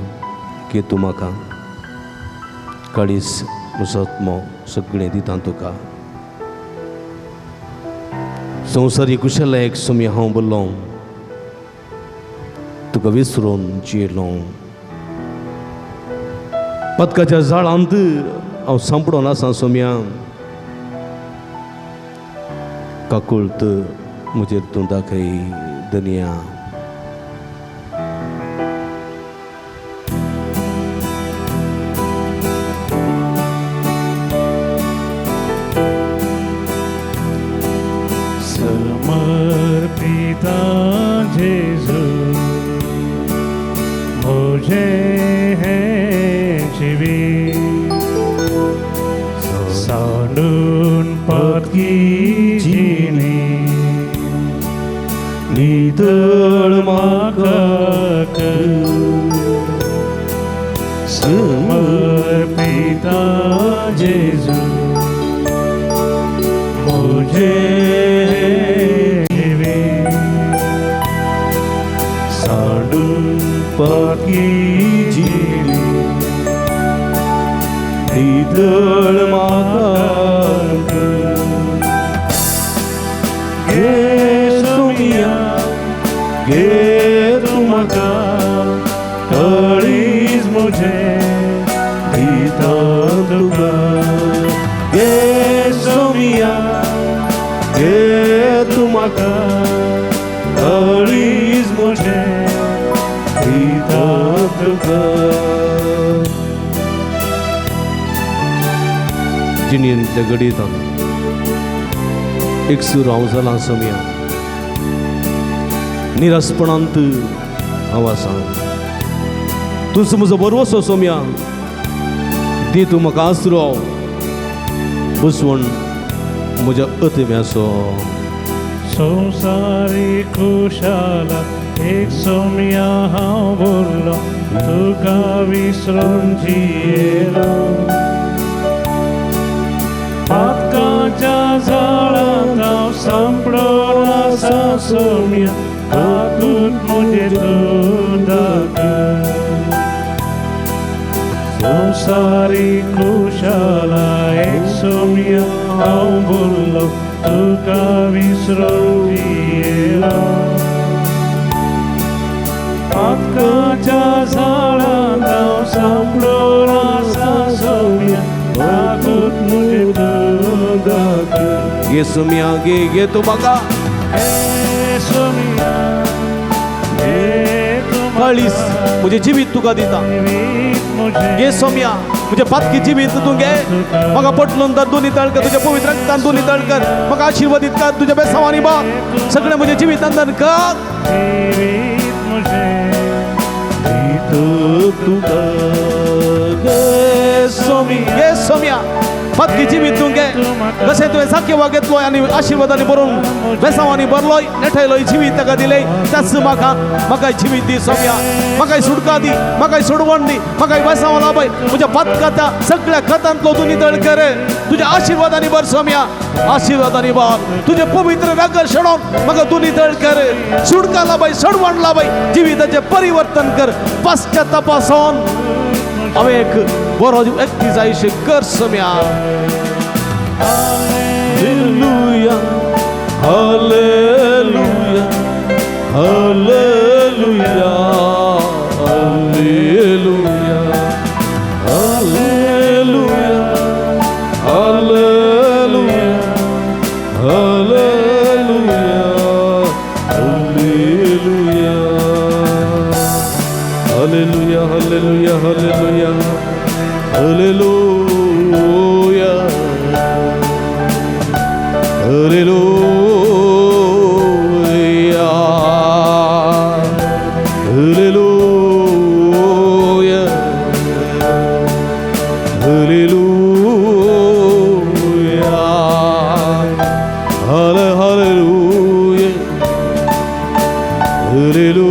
गे तूं म्हाका काळीज म्हजो आत्मो सगळें दिता तुका. संवसारी कुशलायक सोम्या हांव बोल्लो तुका विसरून जियेलो. पदकाच्या जाळांत हांव सांपडोन आसा सोम्या, काकुळत म्हजेर तूं दाखय दनिया. समर्पिता जेजू मुझे है जीवित सांडून पातकी जिणी नितळ म्हाका कर. समर्पिता जेजू मुझे जीवित सांडून पातकी जिणी नितळ म्हाका कर. गे सोमिया गे तूं म्हाका काळीज म्हजें दिता तुका. गे सोमिया गे तूं म्हाका काळीज म्हजें दिता तुका. जिणेंतल्या घडयेंत एक सूर हांव जालां सोम्या, निरासपणांत हांव आसा. तूंच म्हजो भरवसो सोम्या, दी तूं म्हाका आसरो बसवण म्हज्या अतम्याचो. संवसारी खुशाला एक सोम्या हांव बोल्लो तुका विसरून जियेलो. पातकाच्या जाळांत हांव सांपडोन आसा सोम्या, काकूत म्हजें तूं दाखय. संवसारी खुशाला एक सोम्या हांव बोल्लो तुका विसरून जियेलो. पातकाच्या जाळांत हांव सांपडोन आसा सोम्या, काकूत म्हजें तूं दाखय. गे सोम्या गे गे तूं म्हाका हे सोम्या गे तूं काळीज म्हजें जिवीत तुका दिता. गे सोम्या म्हजें पातकी जिवीत तूं घे, म्हाका पटलून तर तूं नितळ कर, तुज्या पवित्र रक्तान तूं नितळ कर, म्हाका आशिर्वादीत कर तुज्या बेसांवांनी बा सगळें म्हजें जिवितान कर. जिवीत म्हजें तुका गे सोम्या, गे सोम्या फातकी जिवीत तूं घे. कशें तुवें सारकें घेतलो आनी आशिर्वादांनी भरून बेसांवांनी भरलोय नेठायलोय जिवीत ताका दिलें, त्याच म्हाका म्हाकाय जिवीत दी सोम्या, म्हाकाय सुटका दी, म्हाकाय सोडवण दी, म्हाकाय बेसांव लाभय. म्हज्या पातकाच्या सगळ्या खतांतलो तूं नितळ कर, तुज्या आशिर्वादांनी भर सोम्या, आशिर्वादांनी भर. तुजें पवित्र रगत शेणोवन म्हाका तूं नितळ कर, सुटका लाभय, सोडवण लाभय, जिविताचें परिवर्तन कर. पश्चातापासून हांवें एक बरो व्यक्ती जायशें कर Saumya. Hallelujah, hallelujah, hallelujah, hallelujah, hallelujah, hallelujah, hallelujah, hallelujah, hallelujah, hallelujah, hallelujah, hallelujah, hallelujah, hallelujah, hallelujah, hallelujah, hallelujah.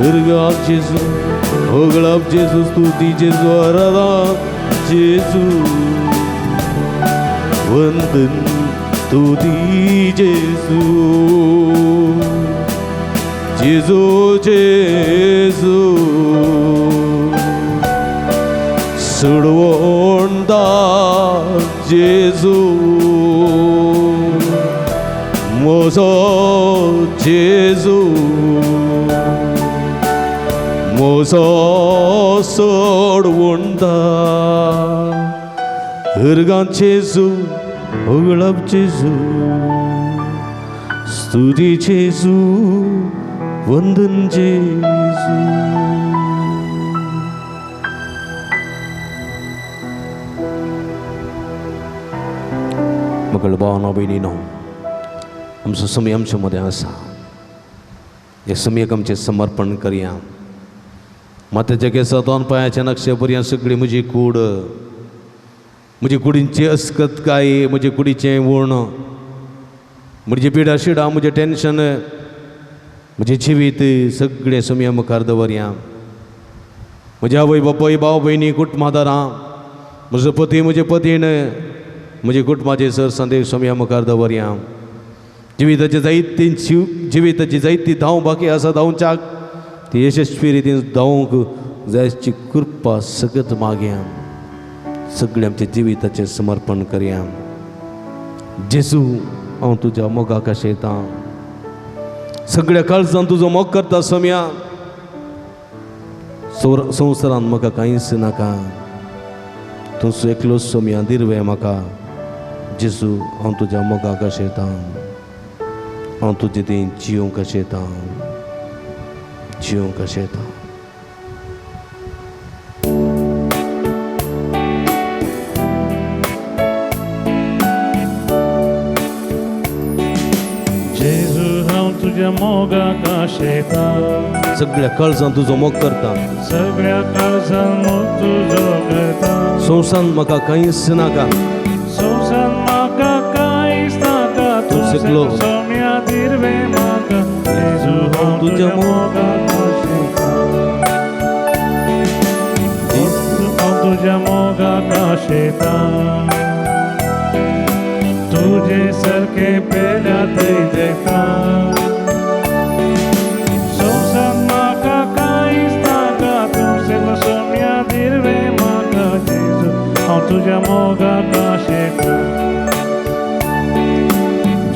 उर्गाप जेजू, होगळाप जेजू, स्तुती जेजू, आराधना जेजू, वंदन स्तुती जेजू, जेजू जेजू, सोडवणदार जेजू, म्हजो जेजू, म्हजो सोडवणदार. उर्गां जेजू, होगळप जेजू, स्तुती जेजू, वंदन जेजू. मगळ भावना भयणीनो, आमचो समय आमच्या मदें आसा. हे समयेक आमचें समर्पण करया. मात्याच्या केसा दोन पांयाच्या नक्षे पर्यंत सगळी म्हजी कूड, म्हजी कुडींची अस्कतकाय, म्हजे कुडीचें वण, म्हजी पिडा शिडा, म्हजें टेन्शन, म्हजें जिवीत सगळें समया मुखार दवरया. म्हज्या आवय बापूय, भाव भयणी, कुटुंबादारां, म्हजो पती, म्हजे पतीण, म्हजे कुटुंबाचे सर संदेश समया मुखार दवरया. जिविताची जायती जिविताची जायती धांव बाकी आसा धांवच्याक, ती यशस्वी रितीन धांवंक जायची कृपा सगळत मागया. सगळें आमच्या जिविताचें समर्पण करया. जेजू, हांव तुज्या मोगाक आशेतां, सगळ्या काळजान तुजो मोग करता सोम्या. संवसारान म्हाका कांयच नाका, तूं एकलोच सोम्या दिरवे म्हाका. जेजू, हांव तुज्या मोगाक आशेतां, हांव तुजे थंय जिवंक आशेतां, जिवंक आशेतां. जेजू, हांव तुज्या मोगाक आशेतां, सगळ्या काळजान तुजो मोग करता, सगळ्या काळजान मोग तुजो करता. संवसारान म्हाका कांयच नाका, संवसारान म्हाका कांयच नाका, तूं सगळो सोम्या दिरवे म्हाका. जेजू, हांव तुज्या मोगाक आशेतां, जेजू, हांव तुज्या मोगाक आशेतां, तुजे सारकें पेल्या थंय देखता. संवसार म्हाका कांयच नाका, तूं सगळो सोम्या दिरवे म्हाका. जेजू, हांव तुज्या मोगाक आशेतां,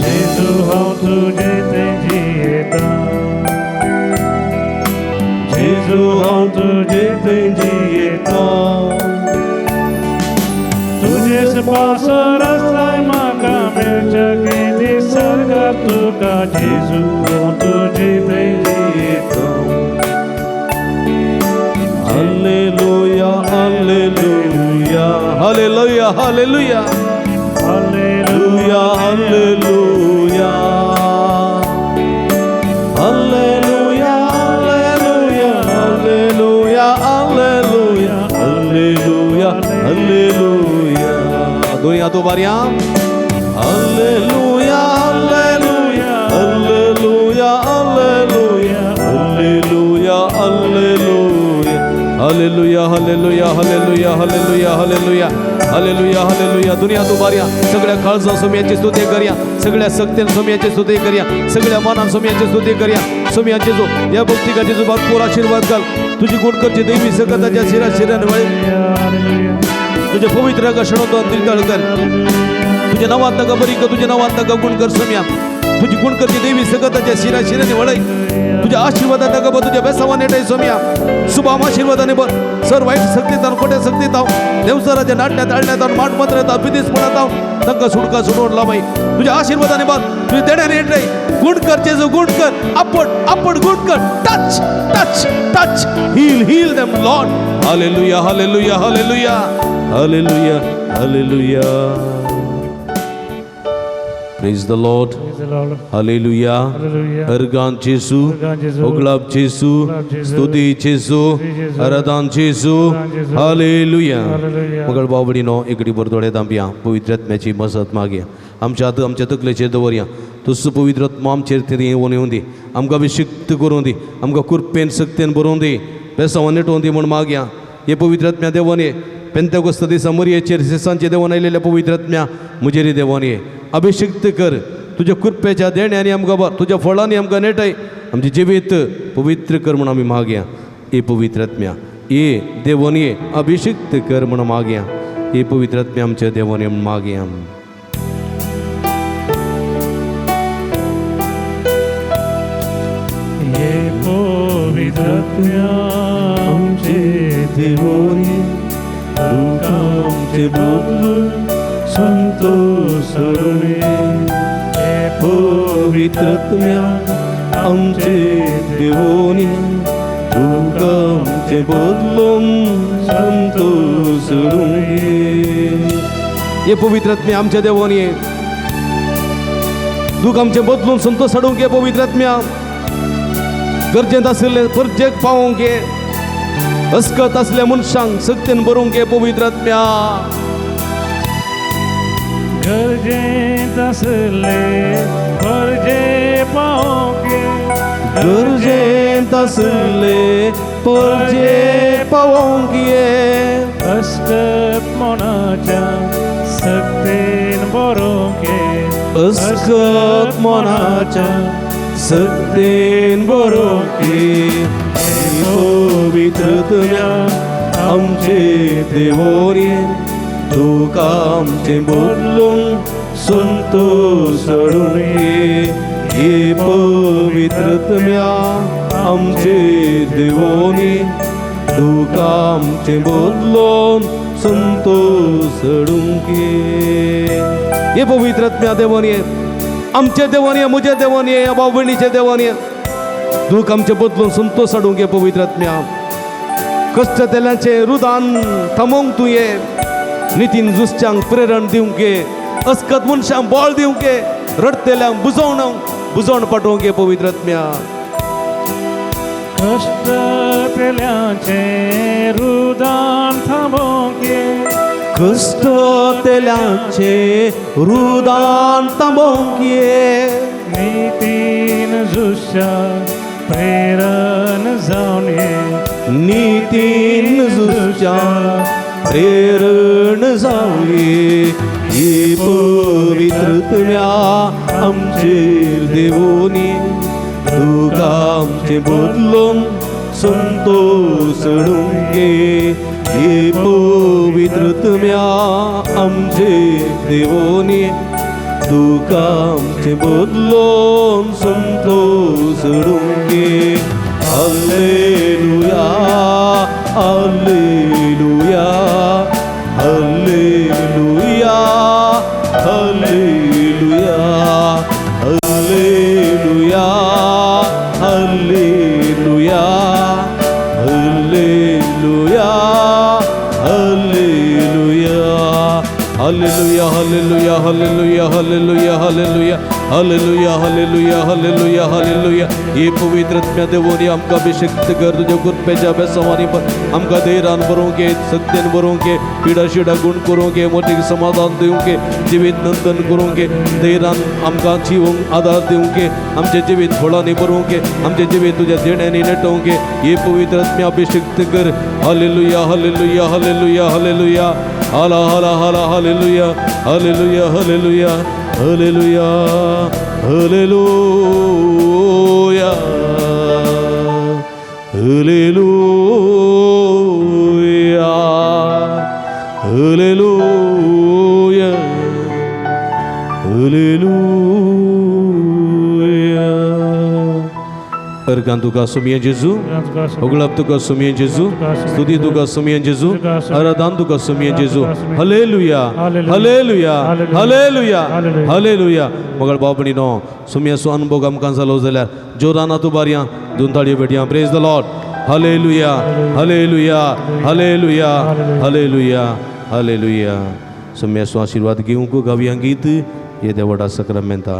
जेजू, हांव तुजे थंय जियेतां, जेजू, हांव तुजे थंय जियेतां. तुजेच पासर आसलाय म्हाका मेळच्या केदी सर्गार तुका. जेजू, हांव तुजे थंय जियेतां. Hallelujah, hallelujah, hallelujah, hallelujah, hallelujah, hallelujah, hallelujah, hallelujah, hallelujah, hallelujah, तूं बारया. Hallelujah hallelujah hallelujah hallelujah hallelujah hallelujah hallelujah hallelujah hallelujah hallelujah hallelujah hallelujah hallelujah. दुनिया तूं बारया. सगळ्या काळजान सोम्याची स्तुती करया, सगळ्या सक्तेन सोम्याची स्तुती करया, सगळ्या मनान सोम्याची स्तुती करया. सोम्या जेजू या भक्तिका जेजू भरपूर आशीर्वाद घाल. तुझी गुण करची दैवी सकताच्या शिरा शिरान वळे तुझ्या पवित्र क्षणोतो अंतरितळ कर. तुझ्या नावात नका बरी कर, तुझ्या नावात नका गुण कर सोम्या. तुझी गुण करची दैवी सकताच्या शिरा शिराने वळई. तुझ्या आशीर्वादात नका बर, तुझ्या बेसावाने नेटाय सोम्या. सुभाम आशीर्वादाने बर. सर वाईट सक्तीत आव, खोट्या सक्तीत आव, देवसराच्या नाटण्यात आळण्यात आव, माठ मंत्रात आव, पिदीसपणात आव, तांकां सुटका सोडून लावाय. तुझ्या आशीर्वादाने बर, तुझ्या देण्याने नेटाय. गुण कर जेजू, गुण कर. आपण आपण गुण कर. Touch touch touch, heal heal them Lord. Hallelujah hallelujah hallelujah hallelujah hallelujah. Praise the Lord. Praise the Lord. Hallelujah. Hallelujah. अर्गान जेसू, अर्गान जेसू, ओगलाब जेसू, ओगलाब जेसू, स्तुती जेसू, स्तुती जेसू, आराधन जेसू. आराधन जेसू. हालेलुया. हालेलुया. मगळ बावडीनो इकडे बरदोडे तांबया पवित्र आत्म्याची मजत मागया. आमच्या हात आमच्या तकलेचेर दवरया. तुजो पवित्र आत्मो आमचेर तरी येवन येवन दी. आमकां अभिषिक्त करूं दी, आमकां कृपेन सक्तेन बरोवन दी, बेसांवान नेटोवन दी म्हूण मागया. हे पवित्र आत्म्या देवान ये. पेंतेकोस्त दिसा मोरयेचेर सिसांचे देवान आयलेल्या पवित्र आत्म्या मुजेरी देवान ये. अभिषिक्त कर तुज्या कृपेच्या देण्यानी आमकां बर, तुज्या फळांनी आमकां नेटय. आमचें जिवीत पवित्र कर म्हूण आमी मागया. हे पवित्र आत्म्या ये देवान ये, अभिषिक्त कर म्हूण मागया. हे पवित्र आत्म्या आमच्या देवान ये म्हूण मागया. हे पवित्र आत्म्या आमचे देवोनी, तुका आमचे बदलून संतोष हाडून. हे पवित्र आत्म्या आमचे देवोनी, तुका आमचे बदलून संतोष हाडून. हे पवित्र आत्म्या आमच्या देवान ये. तुका आमचे बदलून संतोष हाडूंक ये पवित्र आत्म्या. गरजेंत आशिल्ले परजेक पावोवंक ये. अस्कत आसल्या मनशांक सक्तेन बरोवंक ये पवित्र आत्म्या. गरजेंत आसले परजे पावोवंक ये. गरजेंत आसले परजे पावोवंक ये. अस्कत मनाच्या सक्तेन बरोवंक ये. अस्कत मनाच्या सक्तेन बरोवंक ये. पवित्र आत्म्या आमचे देवोनी, तुका आमचे बदलून संतोष हाडून ये. हे पवित्र आत्म्या आमचे देवोनी, तुका आमचे बदलून संतोष हाडूंक ये. हे पवित्र आत्म्या देवान ये, आमचे देवान ये, म्हजे देवान ये, भाव भयणीचे देवान ये. दूख आमचे बदलून संतोष हाडूंक ये पवित्र आत्म्या. कश्ट तेल्यांचें रुदान थांबोवंक तूं ये. नितीन जुसच्यांक प्रेरण दिवंक ये. अस्कत मनशांक बळ दिवंक ये. रडटेल्यांक बुजवण बुजवण पाठोवंक ये पवित्र आत्म्या. कश्ट तेल्यांचें रुदान थांबोवंक ये. कश्ट तेल्यांचें रुदान थांबोवंक ये. नितीन जुसच्या प्रेरण जावन ये. नितीन जुसच्या प्रेरण जावन ये. हे पवित्र आत्म्या आमचे देवोनी, तुका आमचे बदलून संतोष हाडूंक ये. हे पवित्र आत्म्या आमचे देवोनी, तुका आमचे बदलून संतोष हाडूंक ये. Hallelujah hallelujah hallelujah hallelujah hallelujah hallelujah hallelujah hallelujah hallelujah hallelujah hallelujah hallelujah hallelujah Hallelujah hallelujah hallelujah hallelujah. हे पवित्र आत्म्या देवोनी आमकां अभिषेक्त कर तुज्या कृपेच्या बेसांवांनी आमकां धैर्यान बरोवंक सत्यान बरोवंक पिडा शिडा गुण करूंक मोटीक समाधान दिवंक जिवीत नंदन करूंक धैर्यान आमकां जिवंक आदार दिवंक आमचें जिवीत फळांनी बरोवंक आमचें जिवीत तुज्या देण्यांनी नेटोवंक हे पवित्र आत्म्या अभिषेक्त कर. Hallelujah hallelujah hallelujah hallelujah हाला हाला हाला hallelujah hallelujah hallelujah hallelujah hallelujah hallelujah hallelujah hallelujah. Organ तुका सुमिया जेजू, उगळप तुका सुमिया जेजू, स्तुती तुका सुमिया जेजू, आराधन तुका सुमिया जेजू. Hallelujah hallelujah hallelujah hallelujah. मगळ भाव भयणीनो सुमियाचो अनुभव आमकां जालो जाल्यार जोरान हात उबारया, दोन ताळयो भेटया. Praise the Lord. Hallelujah hallelujah hallelujah hallelujah hallelujah. सुमियाचो आशिर्वाद घेवंक गावया गीत हे देवडा सक्रामेंता.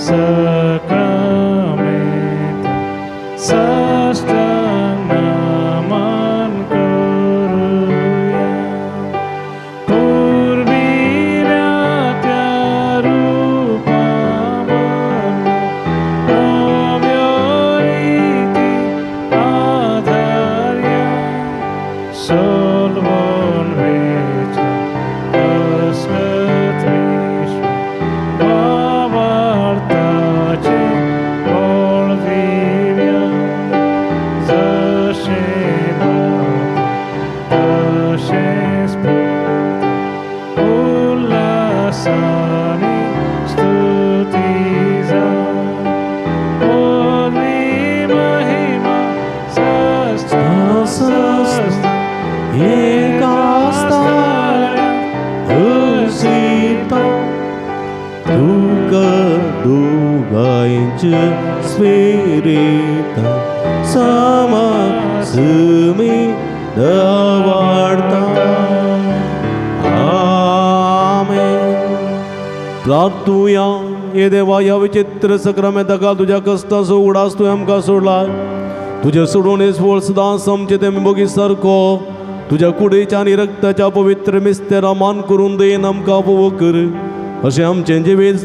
Sacramento, साष्टांग नमन करूया, पूर्वील्या त्या रूपावर नव्या रीती आधार्या, सोलवून वेच्या अस्कत विश्व भावार्थाचे बळ दिव्या, जशें बाप तशेंच पूत उल्हासानी स्तुती जावं, पदवी महिमा सस्ता एकास्ताळ्या हसीता तुका दोगांयच्या स्पिरिता सामा सुमी दवाडता. आमेन. प्रार्थुया. हे देवा, ह्या विचित्र सक्रामेंताक तुज्या कश्टाचो उगडास तुवें आमकां सोडला. तुज्या सोडून फळ सदां आमचें तें मोगी सारको तुज्या कुडीच्या आनी रक्ताच्या पवित्र मिस्तेरा मान करून देन आमकां उपभोग कर. अशें आमचें जिवीत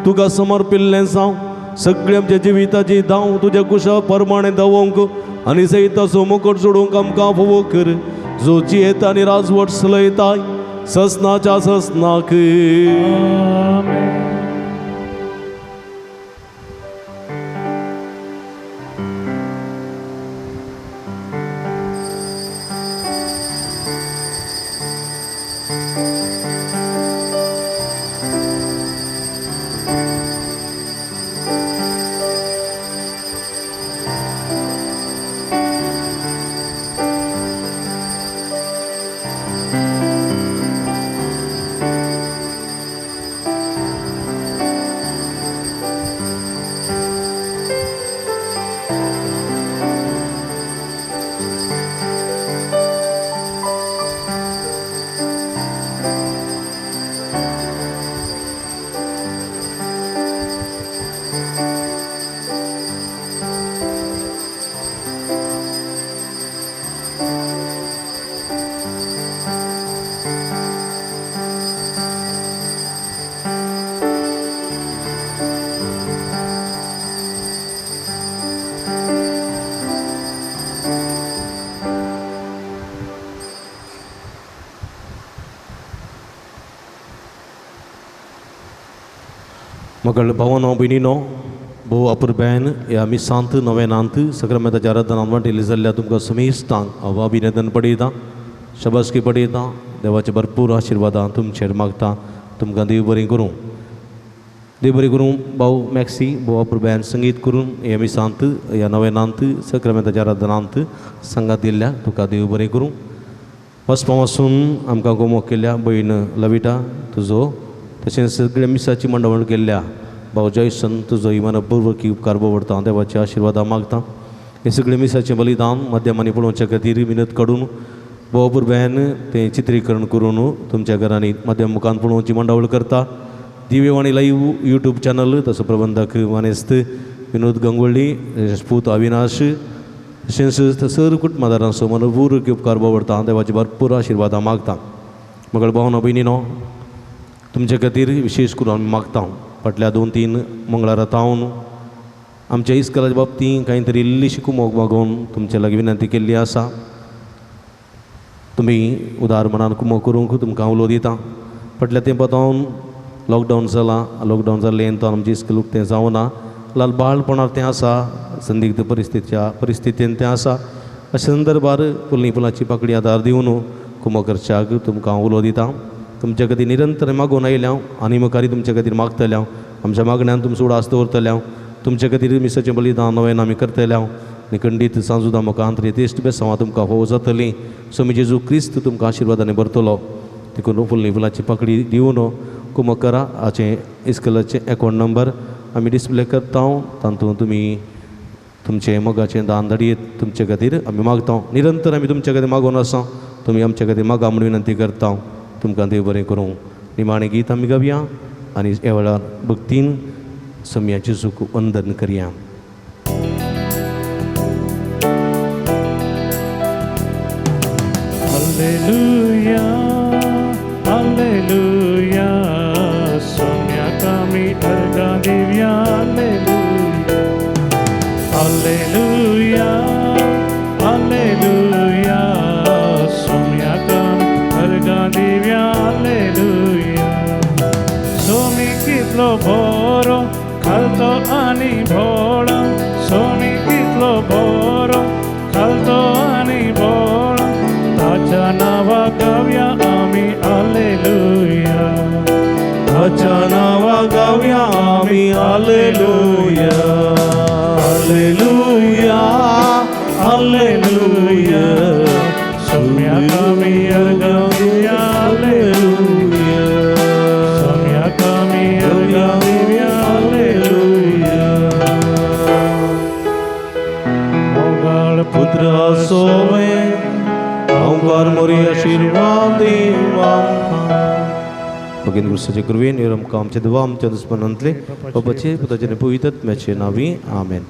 तुका समर्पिल्लें जावं. सगळें आमच्या जिविताची धांव तुज्या कुशा प्रमाणें धांवोवंक आनी सैताचो मुकट जोडूंक आमकां उपभोग कर. जो जियेता आनी राजवट चलयताय ससनाच्या ससनाक. मगळ भावनो भयणीनो भोव अपुरबेन ह्या मिसांत नवेनांत सक्रामेंताच्या आराधनांत वांटेली जाल्ल्या तुमकां समेस्तांक हांव अभिनंदन पडयतां, शाबासकी पडयतां. देवाचे भरपूर आशिर्वादां तुमचेर मागता. तुमकां देव बरें करूं, देव बरें करूं. भाव मॅक्सी भोव अपुरबेन संगीत करून ह्या मिसांत ह्या नवेनांत सक्रामेंताच्या आराधनांत सांगात दिल्ल्या तुका देव बरें करूं. वचपा वासून आमकां गोमो केल्ल्या भयण लविटा तुजो, तशेंच सगळ्या मिसाची मंडवण केल्ल्या भाव जयसन तुजो मनपूर्वकी उपकार बोवडता. देवाचे आशिर्वादां मागता. हे सगळे मिसाचें बलिदान माध्यमांनी पळोवच्या खातीर विनत काडून भोवपूर बॅन तें चित्रीकरण करून तुमच्या घरांनी माध्यम मुखान पळोवची मांडावळ करता. दिव्यवाणी लायव्ह यूट्यूब चॅनल तसो प्रबंधक मानेस्त विनोद गंगोळ्ळी, पूत अविनाश, तशेंच सर कुटुंबादारांचो मनपूर्वक उपकार बावडता. देवाचे भरपूर आशिर्वादां मागता. मगळ भावना भयणीनो, तुमचे खातीर विशेश करून आमी मागता. फाटल्या 2-3 मंगळारा तावन आमच्या इस्कलाच्या बाबतींत कांय तरी इल्लीशी कुमोक मागोवन तुमचे लागीं विनंती केल्ली आसा. तुमी उदार मनान कुमोक करूंक तुमकां उलो दिता. फाटल्या तेंपा तावन लॉकडावन जालां. लॉकडावन जाल्लें तो आमचें इस्कूल उक्तें जावना. लाल बाळपणार तें आसा, संदिग्ध परिस्थितीन तें आसा. अशा संदर्भार फुलनी फुलांची पाकळी आदार दिवन कुमोक करच्याक तुमकां उलो दिता. तुमच्या खातीर निरंतर मागून आयल्या हांव आनी मुखारी तुमच्या खातीर मागतले हांव. आमच्या मागण्यान तुमचो उडास दवरतले हांव. तुमच्या खातीर मिसाचें बलिदान नवें आमी करतले हांव. आनी खंडीत सांजुदां मुखांत रेतेश्ट बेसांवां तुमकां फोव जातलीं. स्वामी जेजू क्रिस्त तुमकां आशिर्वादांनी भरतलो. देखून फुलनी फुलांची पाकळी दिवन कुमक करा. हाचें इस्कलाचें एकावंट नंबर आमी डिस्प्ले करता. तातूंत तुमी तुमचें मोगाचें दान धाडयेत. तुमचे खातीर आमी मागता. निरंतर आमी तुमच्या खातीर मागून आसा. तुमी आमच्या खातीर मागा म्हूण विनंती करता. तुमकां देव बरें करूं. निमाणें गीत आमी गावया आनी ह्या वेळार भक्तीन सम्याचें सुख वंदन करया. हालेलुया, हालेलुया, सोम्याक आमी अर्गां दिवया. हालेलुया, हालेलुया, हालेलुया, सोम्याक आमी अर्गां दिवया. हालेलुया. सोमी कितलो बरो खालतो आनी भोळो, सोमी कितलो बरो खालतो आनी भोळो, ताच्या नांवा गावया आमी हालेलुया. ताच्या नांवा गावया आमी हालेलुया, हालेलुया, हालेलुया, सोम्याक आमी अर्गां दिवया. हालेलुया, सोम्याक आमी अर्गां दिवया. हालेलुया. मोगाळ पुत्र सोवे ओंकार मोरी आशिर्वाद दिवा. भगिनी क्रिस्ताचे कृपेन आमकां आमच्या देवा आमच्या दुस्मनांतले बापाचे पुताचे पवित्र आत्म्याचे नांवी आमेन.